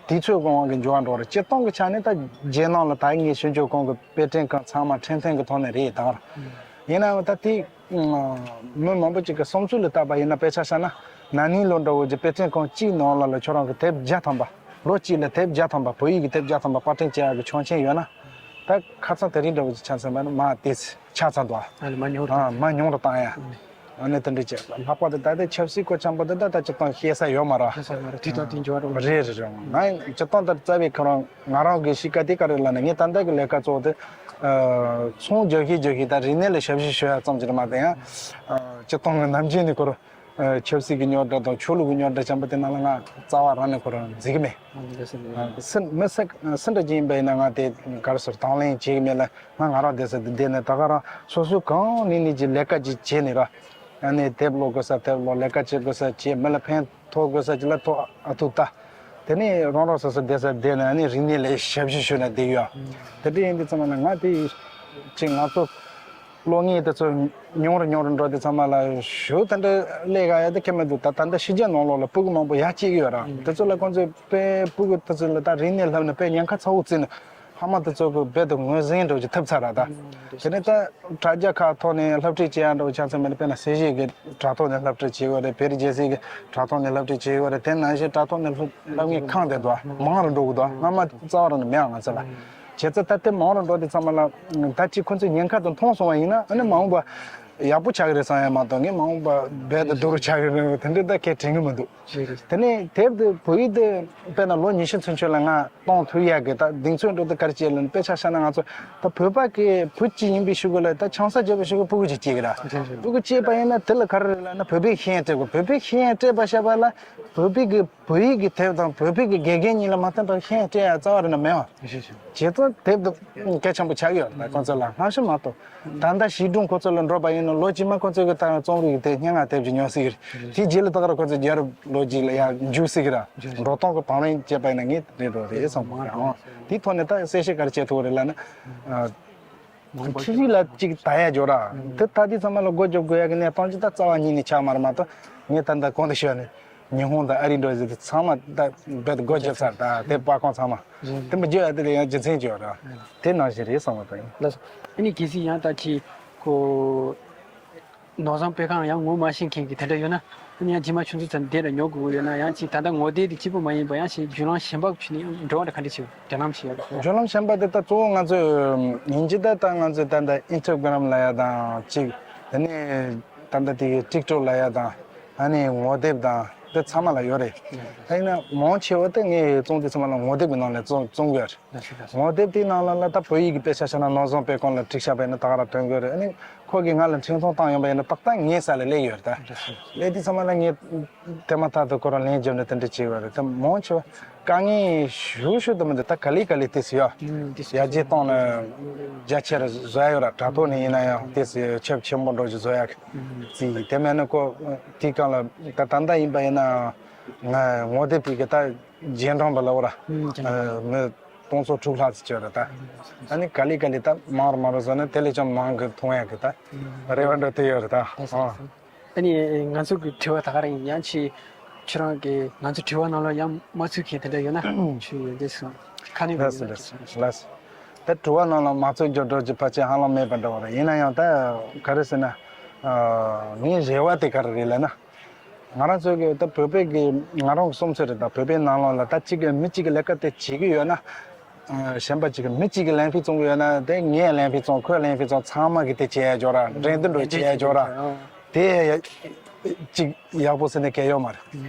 དུས་ཚོད་གི་དབང་གིས་འགྱུར་བ་འགྲོ་རེད། སྤྱིར་བཏང་གི་ཆ་ནས་ད་རྒྱལ་ནང་ལ་ད་ངས་ཞུ་རྒྱུ་གོང་གི་དཔེ་སྐྲུན་ཁང་ཚང་མ་འཕྲིན་ཕྲན་གི་ཐོག་ནས་རེད་ད་ག་རང་། ཡིན་ནའང་ད་དེ་མི་མང་པོ་ཅིག་གི་བསམ་ཚུལ་ལ་བལྟས་པ་ཡིན་ན། དཔེ་ཆ་བཞག་ན་ན་ནིང་ལོ་འདྲ་བོ་ཅིག་དཔེ་སྐྲུན་ཁང་གཅིག་ནང་ལ་ལ་ཁྱོད་རང་གི་དེབ་བརྒྱ་ཐམ་པ། ལོ་གཅིག་ལ་དེབ་བརྒྱ་ཐམ་པ། བོད་ཡིག་གི་དེབ་བརྒྱ་ཐམ་པ་པར་སྐྲུན་བྱེད་ཡག་གི་ཆོག་མཆན་ཡོད་ན། ད་ཁ་སང་དེ་རིང་འདྲ་བོ་ཅིག་ཆ་མཚོན་པ་ན་མ་དེ་ཆ་ཚང་འདུག་ཨ། ཨ་ནི་མ་ཉུང་རུ། ཨ། མ་ཉུང་རུ་བཏང་ཡ། ཨ་ནི་དེ་འདྲ་བྱས། ལྷག་པར་དུ་ད་ལྟ་ཆབ་སྲིད་སྐོར་ཆེན་པོ་དེ་ད་ད་སྤྱིར་བཏང་བཤད་ས་ཡོད་མ་རེད། བཤད་ས་ཡོད་མ་རེད། དུས་དང་དུས་འགྱུར་བ་འགྲོ། རེད་རེད་རེད། ང་སྤྱིར་བཏང་ད་རྩ་བའི་ཁོ་རང་ང་རང་གི་གཤིས་ཀ་དེ་ག་རེ་ལབ་ན། ངས་ད་ལྟ་གི་ལས་ཀ་གཙོ་བོ་དེ་ཨ་ཚོང་རྒྱག་གིན་རྒྱག་གིན་ད་རིག་གནས་ལ་ཞབས་ཞུ་ཞུ་ཡ་ཙམ་ཅིག་རེད་མ་གཏོགས། ཡང་ཨ་སྤྱིར་བཏང་གི་ནམ་རྒྱུན་ནས་ཁོ་རང་ཨ་ཆབ་སྲིད་ཀྱི་རྙོག་དྲ་དང་ཆོས་ལུགས་ཀྱི་རྙོག་དྲ་ཆེན་པོ་དེ་ནང་ལ་ང་རྩ་བ་རང་ནས་ཁོ་རང་འཛུལ་གི་མེད། ཨ་འདི་འདྲ་ཟེར་ནས། ཨ་སུ་མི་སུ་སུ་འདྲ་ཅིག་ཡིན་པ་ཡིན་ན་ང་དེ་ག་རེ་ཟེར་དང་ལེན་བྱེད་གི་མེད་ལ། ང་ང་རང་བསྡད་ས་དེ་བསྡད་ནས་ད་ག་རང་སོ་སོའི་གང་ནུས་ནུས་ཀྱི་ལས་ཀ་ཅིག་བྱས་ནས་ར། ཨ་ནི་དེབ་ཀློག་དགོས་ས་དེབ་ཀློག་ལས་ཀ་བྱེད་དགོས་ས་བྱེད། མི་ལ་ཕན་ཐོགས་དགོས་ས་ཅིག་ལ་ཐོགས་ཨ་ཐུག་ལྟ། དེ་ནས་རང་རང་སོ་སོ་བསྡད་ས་བསྡད་ནས་ཨ་ནི་རིག་གནས་ལ་ཞབས་ཞུ་ཞུ་ན་བསྡད་ཡོད། དེ་འདྲ་ཡིན་དུས་ཙམ་པ་ལ་ང་དེ་ཅིག་ང་ཚོ་གློག་བརྙན་དེ་ཚོ་ཉུང་རུ་ཉུང་རུ་འགྲོ་དུས་ཙམ་པ་ལ་ཞུ་དེ་འདྲ་ལས་ཀ་ཡ་དེ་ཁྱད་མི་འདུག་ད་ད་ལྟ་ཕྱི་རྒྱལ་ནང་ལོགས་ལ་སྤུ་གུ་མང་པོ་ཡར་སྐྱེས་ཀྱི་ཡོད་ར། དེ་ཚོ་ལ་ཁོང་ཚོས་དཔེ་སྤུ་གུ་དེ་ཚོ་ལ་ད་རིག་གནས་བསླབ་ནས་དཔེ་ཉེན་ཁ་ཚ་བོ་བརྩིས་ནས། ཕ་མ་དེ་ཚོ་གི་རྦད་དེ་ངོས་ཟིན་འདྲ་བོ་ཅིག་ཐེབས་ཚར་ར་ད། དེ་ནས་ད་དྲ་རྒྱ་ཁག་ཐོག་ནས་སློབ་ཁྲིད་བྱེད་ཡ་འདྲ་བོ་ཆ་ཚང་མེད་ན། དཔེར་ན་ཞི་ཞིས་ཀྱི་དྲ་ཐོག་ནས་སློབ་ཁྲིད་བྱེད་ཡོད་རེད། བེ་རི་རྒྱལ་སྲས་ཀྱི་དྲ་ཐོག་ནས་སློབ་ཁྲིད་བྱེད་ཡོད་རེད། དེ་ནང་བཞིན་དྲ་ཐོག་ནས་སློབ་སློབ་གཉེར་ཁང་དེ་ཚོ་མང་རུ་འགྲོ་གི་འདུག་སྔ་མ་རྩ་བ་རང་ནས་མེད་ང་ཚོ་ལ། བྱས་ཙང་ད་དེ་མང་རུ་འགྲོ་དུས་ཙམ་པ་ལ་ད་ཅིག་ཁོ་ཚོས་ཉེན་ཁ་དེ་མཐོང་སོང་བ་ཡིན་ན། ཨ་ནི་མ་འོངས་པ་ཡག་པོ་ཆགས་ཀྱི་རེད་བསམ་ཡ་མ་གཏོགས། ངས་མ་འོངས་པ་རྦད་དེ་སྡུག་རུ་ཆགས་ཀྱི་རེད་དེ་འདྲ་ད་གས་དྲན་གྱི་མི་འདུག། རེད་རེད། དེ་ནས་དེབ་དེ་བོད་ཡིག་དེ་དཔེར་ན་ལོ་ཉི་ཤུ་ཚུན་ཆོད་ལ་ང་གཏོང་ཐུབ་ཡག་གི་ད་གདེང་ཚོད་འགྲོ་དེ་ག་རེ་བྱས་ལབ་ན། དཔེ་ཆ་བཞག་ན་ང་ཚོ་ད་བོད་པ་གི་བུ་གཅིག་ཡིན་པའི་གཞུག་གུ་ལ་ད་ཆང་ས་རྒྱབ་པའི་གཞུག་གུ་སྤུ་གུ་གཅིག་སྐྱེས་ཀྱི་ར། རེད་རེད། སྤུ་གུ་སྐྱེས་པ་ཡིན་ན་དེ་ལ་ག་རེ་རེད་ལབ་ན་བོད་པའི་ཤེས་ཡོན་སྤྲད་དགོས། བོད་པའི་ཤེས་ཡོན་སྤྲད་པ་བྱས་པ་ལ་བོད་པའི་གི་བོད་ཡིག་གི་དེབ་དང་བོད་པའི་གི་དགེ་རྒན་གཉིས་ལ་མ་བསྟུན་པར་ཤེས་ཡོན་སྤྲད་ཡ་རྩ་བ་རེ་ན་མེད་བ། རེད་རེད། བྱས་ཙང་དེབ་དེ་གལ་ཆེན་པོ་ཆགས་ཀྱི་ཡོད་རེད་ད་ཁོང་ཚོ་ལ། སྔ་ཕྱི་མ་གཏོགས། ད་ལྟ་གཞིས་གྲོང་ཁོ་ཚོ་ལ་འགྲོ་པ་ཡིན་ན་ལོ་རྗེས་མ་ཁོ་ཚོ་གི་ད་རྩོམ་རིག་དེ་སྙན་ངག་དེབ་ཅིག་ཉོ་སྲིད་ཀྱི་རེད། དེའི་རྗེས་ལ་ད་ག་རང་ཁོ་ཚོ་རྒྱལ་རབས་ལོ་རྒྱུས་ལ་ཡར་འཇུག་སྲིད་ཀྱི་རེད། འགྲོ་སྟངས་ཀྱི་བང་རིམ་བཅད་པ་ཡིན་ན་ངས་རེད་འགྲོ་རེད་བསམ་གི་འདུག། དེའི་ཐོག་ནས་ད་གསལ་བཤད་ག་རེ་བྱེད་ཐུབ་རེད་ལབ་ན། ཁྲིག་ཁྲིག་ལ་གཅིག་ལྟ་ཡ་འཇོག་ར། དེ་ལྟ་དུས་ཙམ་པ་ལ་སྒོ་རྒྱབ་དགོས་ཡ་གི་གནས་སྟངས་ཅིག་ད་རྩ་བ་ཉིད་ནས་ཆགས་མ་རེད་མ་གཏོགས། ངས་ད་ལྟ་གོང་དུ་ཞུས་ནས་ཉི་ཧོང་དང་ཨ་རི་འདྲ་ཟེར་དུས་ཚང་མ་ད་རྦད་དེ་སྒོ་བརྒྱབ་ཚར། ད་དེ་པར་ཁང་ཚང་མ་དེ་མ་བརྒྱབ་ཡ་དེ་ལ་ཡང་རྒྱུ་མཚན་ཅིག་ཡོད་ར། དེ་ནང་བཞིན་རེད་བསམ་པ་དང་། ལགས་སོ། ཨ་ནི་གལ་སྲིད་ཡང་ད་ཁྱེད་ཁོ་ནོར་བཟང་སྤེལ་ཁང་ཡང་ངོ་མ་ཤེས་མཁན་གྱི་དེ་འདྲ་ཡོད་ན། ཨ་ནི་ཡང་རྗེས་མ་ཁྱོད་ཚོ་ཚོ་འདི་ལ་ཉོ་དགོས་ཀྱི་ཡོད་ན། ཡང་ཅིག་ད་ལྟ་ངོ་དེབ་དེ་གཅིག་པུ་མ་ཡིན་པ་ཡང་ཞིག་བརྒྱུད་ལམ་གཞན་པ་ཕྱིན་ནས་འགྲོ་བ་འདྲ་ག་འདྲ་བྱེད་འགྲོ་ལམ་བྱེད་ཡ། བརྒྱུད་ལམ་གཞན་པ་དེ་ད་གཙོ་བོ་ང་ཚོས་ཡིན་གཅིག་ད་ད་ང་ཚོས་ད་ལྟ་ཨིན་སྟ་གྷི་རམ་ལབ་ཡ་དང་གཅིག། དེ་ནས་ད་ལྟ་དེ་གི་ཊིག་ཊོག་ལབ་ཡ་དང་། ཨ་ནི་ངོ་དེབ་དང་དེ་ཚང་མ་ལ་ཡོད་རེད། ད་ཡིན་ན་མང་ཆེ་བ་དེ་ངས་རྩོམ་དེ་ཚང་མ་ལ་ངོ་དེབ་ཀྱི་ནང་ནས་རྩོམ་རྩོམ་གི་ཡོད་རེད། ངོ་དེབ་དེའི་ནང་ལ་ལ་ད་བོད་ཡིག་གི་དཔེ་ཆ་བཞག་ན་ནོར་བཟང་སྤེལ་ཁང་ལ་བྲིས་བཞག་པ་ཡིན་ན་ད་ག་རང་ཐོན་གི་རེད། ཨ་ནི་ཁོ་གིས་ང་ལ་འཕྲིན་ཐུང་བཏང་ཡོང་པ་ཡིན་ན་ཏག་ཏག་ངའི་ས་ལ་སླེབས་ཡོད་རེད་ད། སླེབས་དུས་ཚང་མ་ལ་ངས་དེ་མ་ཐག་ཏུ་ཁོ་རང་ལན་བརྒྱབ་ནས་དེ་འདྲ་བྱས་ཡོད་རེད། ད་མང་ཆེ་བ་དཀའ་ངལ་ཞུ་ཞུ་དུ་མི་འདུག། ད་ག་ལེ་ག་ལེ་ཏོག་ཙམ་ཡོད། ཡར་རྒྱས་གཏོང་ལ་རྒྱ་ཆེར་བཟོ་ཡ་ཡོད་ར། དྲ་ཐོག་ནས་ཡིན་ན་ཡང་ཏོག་ཙམ་ཁྱབ་ཆེན་པོ་འགྲོ་རྒྱུ་བཟོ་ཡ་གི་རྩིས་ཡིན། དེ་མིན་ན་ཁོ་དེའི་སྒང་ལ་ད་ད་ལྟ་ཡིན་པ་ཡིན་ན་ང་ངོ་དེབ་དེ་གི་ད་རྗེས་འབྲང་པ་ལ་འོ་ར། ཨ། མི་སྟོང་ཚོ་དྲུག་ལྷག་ཙམ་བྱོས་རེད་ད། ཨ་ནི་ག་ལེ་ག་ལེ་ད་མང་རུ་མང་རུ་བཟོ་ན་དེ་ལས་ཀྱང་མང་གི་མཐོང་ཡག་གི་ད་རེ་བ་འདྲ་དེ་ཡོད་རེད་ད། ཨ། ཨ་ནི་ང་ཚོ་གི་དྲི་བ་ད་ག་རང་ཡིན། ཡང་ཅིག་ཁྱོད་རང་གི་ང་ཚོ་དྲི་བ་ནང་ལ་ཡང་མ་ཚུད་མཁན་དེ་འདྲ་ཡོད་ན་ཁྱོད་འདི་སུ་ཁ་ནས་ལགས་སོ་ལགས་སོ་ལགས་སོ། ད་དྲི་བ་ནང་ལ་མ་ཚུད་རྒྱུ་འགྲོ་རྒྱུ་ཕལ་ཆེར་ཧ་ལམ་མེད་པ་འདྲ་བ་རེད། ཡིན་ན་ཡང་ད་ག་རེ་ཟེར་ན། ངའི་རེ་བ་དེ་ག་རེ་རེད་ལབ་ན། ང་རང་ཚོ་གི་ད་བོད་པའི་གི་ང་རང་གི་བསམ་ཚུལ་རེད་ད། བོད་པའི་ནང་ལོགས་ལ་ད་གཅིག་གི་མི་གཅིག་གི་ལས་ཀ་དེ་བྱེད་ཀྱི་ཡོད་ན། ཨ། གཞན་པ་གཅིག་གི་མི་གཅིག་གི་ལན་ཕིག་བཙོང་གི་ཡོད་ན་དེ་ངས་ལན་ཕིག་བཙོང་ཁོས་ལན་ཕིག་བཙོང་ཚང་མ་གི་དེ་བྱེད་ཡ་འཇོག་ར། འགྲན་བསྡུར་འགྲོ་བྱེད་ཡ་འཇོག་ར། དེ་གཅིག་ཡག་པོ་ཟེར་ནས་གལ་ཡོད་མ་རེད།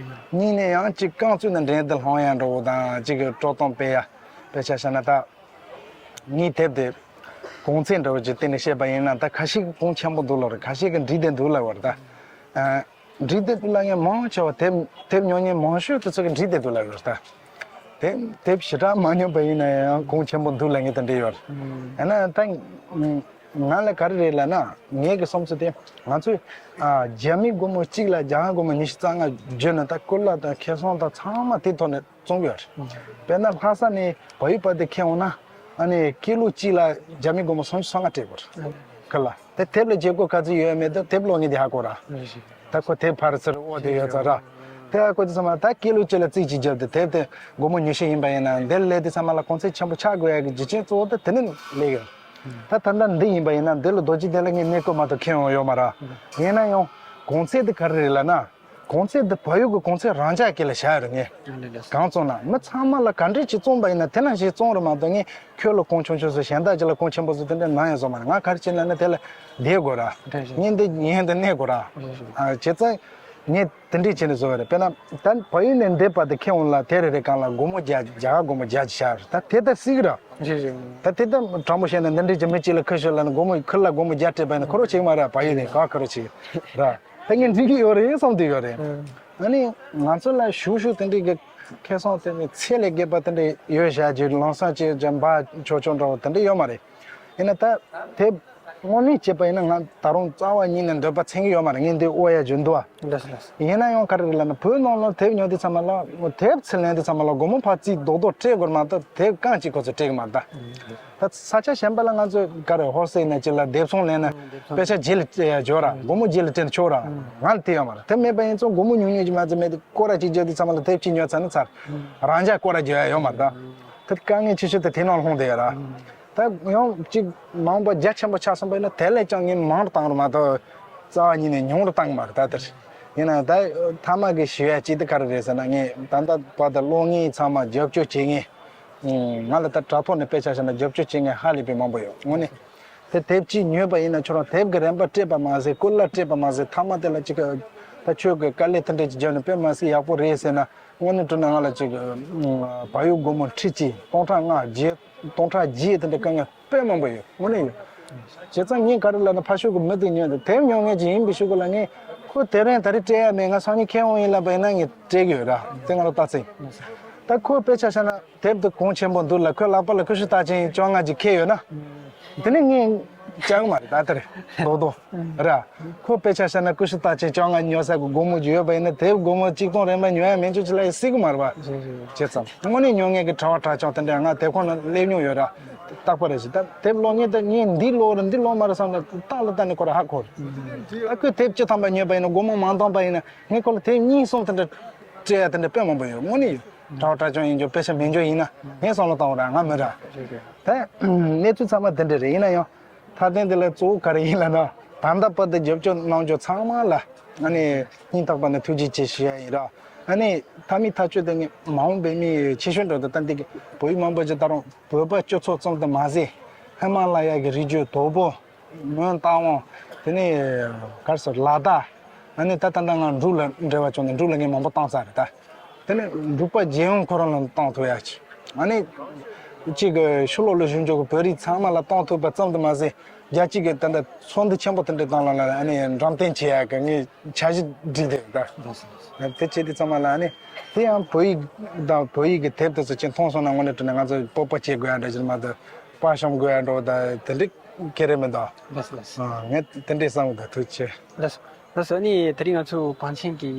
གཉིས་ནས་ཡང་གཅིག་རྐང་བཙུགས་ནས་འགྲན་བསྡུར་སློང་ཡ་འགྲོ་བོ་དང་གཅིག་གི་སྤྲོ་སྟངས་སྤེལ་ཡ། དཔེ་ཆ་བཞག་ན་ད་ངའི་དེབ་དེ་གོང་ཚད་འདྲ་བོ་ཅིག་བསྟན་ནས་བཤད་པ་ཡིན་ན་ད་ཁ་ཤས་ཀྱི་གོང་ཆེན་པོ་འདུག་ལབ་རེད། ཁ་ཤས་ཀྱི་འགྲིག་བསྡད་འདུག་ལབ་པ་རེད་ད། འགྲིག་བསྡད་འདུག་ལབ་མཁན་མང་ཆེ་བ་དེབ་དེབ་ཉོ་མཁན་མང་ཤོས་དེ་ཚོ་གིས་འགྲིག་བསྡད་འདུག་ལབ་ཡོད་རེད་ད། དེབ་དེབ་ཞེ་དྲག་མ་ཉོས་པ་ཡིན་ན་ཡང་གོང་ཆེན་པོ་འདུག་ལབ་མཁན་དེ་འདྲ་ཡོད་རེད། ཡང་ན་ད་ང་ལ་ག་རེ་རེད་ལབ་ན་ངའི་གི་བསམ་ཚུལ་དེ་ང་ཚོས་ཨ་རྒྱ་མི་སྒོར་མོ་གཅིག་ལ་རྒྱ་གར་སྒོར་མོ་ཉི་ཤུ་རྩ་ལྔ་བརྗོད་ན་ད་སྐོར་ལ་དང་ཁེ་བཟང་དང་ཚང་མ་དེ་ཐོག་ནས་བཙོང་གི་ཡོད་རེད། དཔེར་ན་ལྷ་ས་ནས་བལ་ཡུལ་བར་དུ་ཁྱེར་འོང་ན་ཨ་ནི་ཀི་ལོ་གཅིག་ལ་རྒྱ་མི་སྒོར་མོ་སུམ་ཅུ་སོ་ལྔ་སྤྲད་དགོས་རེད། ཁ་ལ། དེ་དེབ་ལ་བརྗེ་སྒོ་ག་ཚོད་ཡོད་མེད་དེ་དེབ་ཀློག་མཁན་དེ་ཧ་གོ་ར། ད་ཁོ་དེབ་ཕར་ཚུར་ཨོ་དེ་ཡོད་ཚ་ར། དེ་ཧ་གོ་དུས་ཙམ་པ་ད་ཀི་ལོ་གཅིག་ལ་རྩིས་གཅིག་བརྒྱབ་སྟེ་དེབ་དེ་སྒོར་མོ་ཉི་ཤུ་ཡིན་པ་ཡིན་ན་འདིར་སླེབས་དུས་ཙམ་པ་ལ་གོང་ཚད་ཆེན་པོ་ཆགས་དགོས་ཡ་གི་རྒྱུ་རྐྱེན་གཙོ་བོ་དེ་དེ་ནས་སླེབས་ཡོད། ད་ད་ལྟ་འདི་ཡིན་པ་ཡིན་ན་འདི་ལ་རྡོ་རྗེ་གདན་ལ་ངས་གནས་སྐོར་མ་གཏོགས་ཁྱོན་ཡོང་ཡོད་མ་ར། ཡིན་ན་ཡང་གོང་ཚད་དེ་ག་རེ་རེད་ལབ་ན། གོང་ཚད་འདི་བལ་ཡུལ་གྱི་གོང་ཚད་རང་འཇགས་ཀྱི་ལ་བཞག་ཡོད་རེད་ངས། ཨ་ལེ་ལེ། གང་བཙོང་ན་མི་ཚང་མ་ལ་ག་འདྲས་ཅིག་བཙོང་པ་ཡིན་ན་དེ་ནང་བཞིན་བཙོང་རེད་མ་གཏོགས་ངས་ཁྱོད་ལ་གོང་ཆུང་ཆུང་བཟོ་གཞན་དག་ཅིག་ལ་གོང་ཆེན་པོ་བཟོ་དེ་འདྲ་ནང་ཡང་བཟོ་མ་རེད། ང་ག་རེ་བྱས་ན་ནི་དེ་ལ་བསྡད་དགོས་ར། རེད་རེད། ངས་འདི་ངས་འདི་གནས་དགོས་ར། རེད་རེད། ཨ་བྱས་ཙང་ངས་དེ་འདྲས་བྱས་ནས་བཟོ་བ་རེད། དཔེར་ན་ད་བལ་ཡུལ་ནས་འདི་བར་དུ་ཁྱེར་འོང་ལ་དེ་རེ་རེ་གང་ལ་སྒོར་མོ་བརྒྱ་རྒྱ་གར་སྒོར་མོ་བརྒྱ་ཅིག་བཞག་རེད། ད་དེ་ལྟར་སྲིད་ཀྱི་ར། རེད་རེད། ད་དེ་ལྟར་དྲང་པོ་བཤད་ན་འདི་འདྲས་ཀྱི་མི་གཅིག་ལ་ཁུ་ཤོད་ལ་ནི་སྒོར་མོ་ཁུར་ལ་སྒོར་མོ་བརྒྱ་སྤྲད་པ་ཡིན་ན་ཁོ་རང་བྱེད་ཀྱི་མ་རེད། བལ་ཡུལ་ནས་ག་ཁུར་བྱེད་ཀྱི་ར། ད་ངས་འགྲིག་གི་ཡོད་རེད་བསམ་བསྡད་ཡོད་རེད། ཨ་ནི་ང་ཚོ་ལ་ཞུ་ཞུ་དེ་འདྲའི་གི་ཁེ་བཟང་དེ་ནི་ཚད་ལས་བརྒལ་བ་དེ་འདྲ་ཡོད་བཞག་རྒྱུ་ལམ་སང་ཅིག་ཅམ་པ་ཆོག་ཆོག་འདྲ་བོ་དེ་འདྲ་ཡོད་མ་རེད། ཡིན་ན་ད་དེ་དངོས་གནས་བྱས་པ་ཡིན་ན་ང་ད་རུང་རྩ་བ་ཉིད་ནས་འདོད་པ་ཚིམ་གི་ཡོད་མ་རེད། ངས་འདི་ཨོ་ཡ་རྒྱུ་འདུག་ཨ། ལགས་སོ་ལགས་སོ། ཡིན་ན་ཡང་ག་རེ་རེད་ལབ་ན་བོད་ནང་ལ་དེབ་ཉོ་དུས་ཚང་མ་ལ་དེབ་ཚུར་ལེན་དུས་ཚང་མ་ལ་སྒོར་མོ་ཕར་རྩིས་རྡོག་རྡོག་སྤྲད་དགོས་རེད་མ་གཏོགས་དེབ་རྐང་གཅིག་ཁོ་ཚོས་སྤྲད་གི་མ་རེད་ད། ད་ས་ཆ་གཞན་པ་ལ་ང་ཚོས་ག་རེ་ཧོལ་སེལ་ནས་ཅིག་ལ་དེབ་ཚོང་ལེན་ན་དཔེ་ཆ་རྗེས་ལ་སྤྲད་ཡ་འཇོག་ར། སྒོར་མོ་རྗེས་ལ་སྤྲད་ན་ཆོག་ར། ང་ལ་དེ་ཡོད་མ་རེད། དེ་མེད་པ་ཡིན་ཙང་སྒོར་མོ་ཉུང་ཉུང་ཅིག་མ་ཚད་མེད་དེ་སྐོར་ར་གཅིག་རྒྱག་དུས་ཚང་མ་ལ་དེབ་གཅིག་ཉོས་ཚར་ན་ཚར། རང་འཇགས་སྐོར་ར་རྒྱག་ཡ་ཡོད་མ་རེད་ད། དཀའ་ངལ་ཆེ་ཤོས་དེ་དེ་ནང་ལྷུང་བསྡད་ཡོད་ར། ད་ཡང་གཅིག་མང་པོ་རྒྱ་ཆེན་པོ་ཆགས་སོང་པ་ཡིན་ན་དེ་ལས་ཀྱང་ངས་མང་རུ་བཏང་རུ་མ་གཏོགས་རྩ་བ་ཉིད་ནས་ཉུང་རུ་བཏང་གི་མ་རེད་ད་དེར། ཡིན་ན་ད་མཐའ་མ་གི་ཞུ་ཡ་གཅིག་དེ་ག་རེ་རེད་ཟེར་ན། ངས་ད་ལྟ་བར་དུ་གློག་བརྙན་ཚང་མ་རྒྱབ་སྐྱོར་བྱེད་མཁན། ང་ལ་ད་དྲ་ཐོག་ནས་དཔེ་ཆ་བཞག་ན་རྒྱབ་སྐྱོར་བྱེད་མཁན་ཧ་ལས་པའི་མང་པོ་ཡོད་དངོས་གནས། དེ་དེབ་ཅིག་ཉོས་པ་ཡིན་ན་ཁྱོད་རང་དེབ་ཀྱི་རིན་པ་སྤྲད་པ་མ་ཟད་སྐོར་ལ་སྤྲད་པ་མ་ཟད་མཐའ་མ་དེ་ལ་ཅིག་ད་ཁྱོད་ཀྱི་དཀའ་ལས་དེ་འདྲ་ཅིག་བརྒྱབ་ནས་དཔེ་མ་སྲིད་ཡག་པོ་རེད་ཟེར་ན། དངོས་གནས་དྲང་གནས་ང་ལ་ཅིག་བལ་ཡུལ་སྒོར་མོ་ཁྲི་གཅིག་སྟོང་ཕྲག་ལྔ་བརྒྱད་སྟོང་ཕྲག་བརྒྱད་དེ་འདྲ་དཀའ་ངལ་དཔེ་མང་པོ་ཡོད་དངོས་གནས་ཡོད། བྱས་ཙང་ངས་ག་རེ་ལབ་ན་ཕར་ཕྱོགས་ཀྱི་མི་དེ་ཉོས་འདུག་དེབ་ཉོ་མཁན་ཅིག་ཡིན་པའི་ཤུགས་ལ་ངས་ཁོ་དེ་རིང་ད་རེས་སྤྲད་ཡ་མེད། ང་སང་ཉིན་ཁྱེར་འོང་ཡིན་ལབ་པ་ཡིན་ན་ངས་སྤྲད་ཀྱི་ཡོད་ར། དེ་ང་ལ་རྟགས་མཚན། ད་ཁོའི་དཔེ་ཆ་བཞག་ན་དེབ་དེ་གོང་ཆེན་པོ་འདུག་ལ་ཁོའི་ལག་པ་ལ་ཀུ་ཤུ་རྟགས་ཅན་བཅོ་ལྔ་ཅིག་འཁྱེར་ཡོད་ན། དེ་ནི་ངས་བཅག་གི་མ་རེད་ད་དེ་རེད་རྡོག་རྡོག་ར། ཁོ་དཔེ་ཆ་བཞག་ན་ཀུ་ཤུ་རྟགས་ཅན་བཅོ་ལྔ་ཉོ་ས་གི་སྒོར་མོ་ཅིག་ཡོད་པ་ཡིན་ན་དེབ་སྒོར་མོ་གཅིག་སྟོང་རིན་པ་ཉོ་ཡ་མེད་ཆོག་ཅིག་ལ་ཡ་སྲིད་གི་མ་རེད་པ། བྱས་ཙང་དངོས་གནས་ཉོ་མཁན་གྱི་གྲྭ་བ་གྲྭ་ཆུང་དེ་འདྲ་ང་དེབ་ཁང་ནང་སླེབས་མྱོང་ཡོད་ར། རྟག་པ་རེད་ཟེར་ད་དེབ་ཀློག་མཁན་དེ་ངས་འདི་ཀློག་ར་འདི་ཀློག་མ་རེད་བསམ་ན་རྟག་ལ་ལྟ་ནས་ཁོ་ར་ཧ་གོ་རེད། ད་ཁོས་དེབ་བཅུ་ཐམ་པ་ཉོས་པ་ཡིན་ན་སྒོར་མོ་མང་ཐང་པ་ཡིན་ན་ངས་ཁོ་ལ་དེབ་གཉིས་གསུམ་དེ་འདྲ་སྤྲད་ཡ་དེ་འདྲ་དཔེ་མང་པོ་ཡོད་དངོས་གནས་ཡོད། གྲྭ་བ་གྲྭ་ཆུང་ཡིན་རྒྱུ་དཔེ་ཆ་མེད་རྒྱུ་ཡིན་ན་ངས་བསམ་བློ་བཏང་བ་ར་ང་མི་ར། ད་གནས་ཚུལ་ཚང་མ་དེ་འདྲ་རེད། ཡིན་ན་ཡང་མཐའ་དོན་དེ་ལ་གཙོ་བོ་ག་རེ་ཡིན་ལབ་ན་ད་ལྟ་བར་དུ་རྒྱབ་སྐྱོར་གནང་རྒྱུ་ཚང་མ་ལ་ཨ་ནི་སྙིང་ཐག་པ་ནས་ཐུགས་རྗེ་ཆེ་ཞུ་ཡ་ཡིན་ར། ཨ་ནི་མཐའ་མའི་ཐག་གཅོད་དེ་ངས་མ་འོངས་པའི་མི་ཆེ་ཤོས་འགྲོ་དུ་ད་འདི་གི་བོད་ཡིག་མང་པོ་ཅིག་ད་རུང་བོད་པ་སྤྱི་ཚོགས་ཙམ་དུ་མ་ཟད་ཧི་མ་ལ་ཡ་གི་རི་རྒྱུད་དོག་པོ། མོན་རྟ་དབང་། དེ་ནས་གར་སོགས་ལ་དྭགས། ཨ་ནི་ད་ལྟ་ང་འབྲུག་ལ་འབྲེལ་བ་བྱུང་ནས་འབྲུག་ལ་ངས་མང་པོ་བཏང་ཚར་རེད་ད། དེ་ནས་འབྲུག་པ་རྒྱལ་ཡོངས་ཁོ་རང་ལ་བཏང་ཐུབ་ཡ་ཆེ། ཨ་ནི་གཅིག་གི་ཕྱི་ལོགས་ལ་བཞུགས་འཇོག་གི་བོད་རིགས་ཚང་མ་ལ་བཏང་ཐུབ་པ་ཙམ་དུ་མ་ཟད་རྒྱལ་སྤྱི་གི་ད་ལྟ་ཚོགས་འདུ་ཆེན་པོ་དེ་འདྲའི་སྟེང་ལ་ཨ་ནི་འགྲེམས་སྟོན་བྱེད་ཡ་གི་ངས་འཆར་གཞི་བསྒྲིགས་བསྡད་ད། དེ་བྱས་དུས་ཚང་མ་ལ་ཨ་ནི་དེ་ཡང་བོད་ཡིག་དང་བོད་ཡིག་གི་དེབ་དེ་ཚོ་ཅིག་མཐོང་སོང་ན་དངོས་གནས་དྲང་གནས་ང་ཚོ་སྤོབས་པ་སྐྱེ་དགོས་ཡ་འདྲ་ཞིག་མ་གཏོགས་དཔའ་ཞུམ་དགོས་ཡ་འདྲ་བོ་ད་དེ་འདྲའི་ཁེ་རེ་མི་འདུག་ལགས་སོ་ལགས་སོ། ཨ། ངས་དེ་འདྲའི་བསམ་གི་འདུག་ཐུགས་རྗེ་ཆེ། ལགས་སོ་ལགས་སོ། ཨ་ནི་དེ་རིང་ང་ཚོ་བང་ཆེན་གྱི་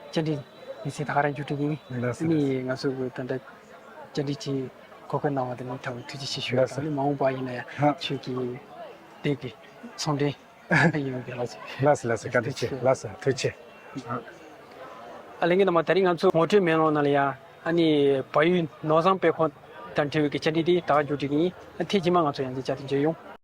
བཅར་འདྲི་ཡིན་ཟེར་ད་ག་རང་མཇུག་སྒྲིལ་ཡིན། ལགས་སོ་ཨ་ནི་ང་ཚོ་གི་ད་ལྟ་བཅར་འདྲི་ཅིག་གོ་སྐབས་གནང་བ་དེ་ནི་ཐུགས་རྗེ་ཆེ་ཞུ་ཡ། ལགས་སོ། ད་ནི་མ་འོངས་པ་ཡིན་ན་ཡང་ཧ། ཁྱོད་ཀྱི་དེབ་ཀྱི་ཚོང་འབྲེལ་ཡོང་གི་ལགས་སོ། ལགས་སོ་ལགས་སོ། བཀའ་དྲིན་ཆེ། ལགས་སོ་ཐུགས་རྗེ་ཆེ། ཨ་ལས་ངན་དང་མ་དེ་རིང་ང་ཚོ་ངོ་སྤྲོད་མེ་ལོང་ནང་ལ་ཡ་ཨ་ནི་བལ་ཡུལ་ནོར་བཟང་དཔེ་ཁང་དང་འབྲེལ་བའི་གི་བཅར་འདྲི་དེ་ད་ག་མཇུག་སྒྲིལ་གི་ཡིན། ཨ་ཐེངས་རྗེས་མ་ང་ཚོ་ཡང་འཛིན་བཅར་དུ་མཇལ་ཡོང་།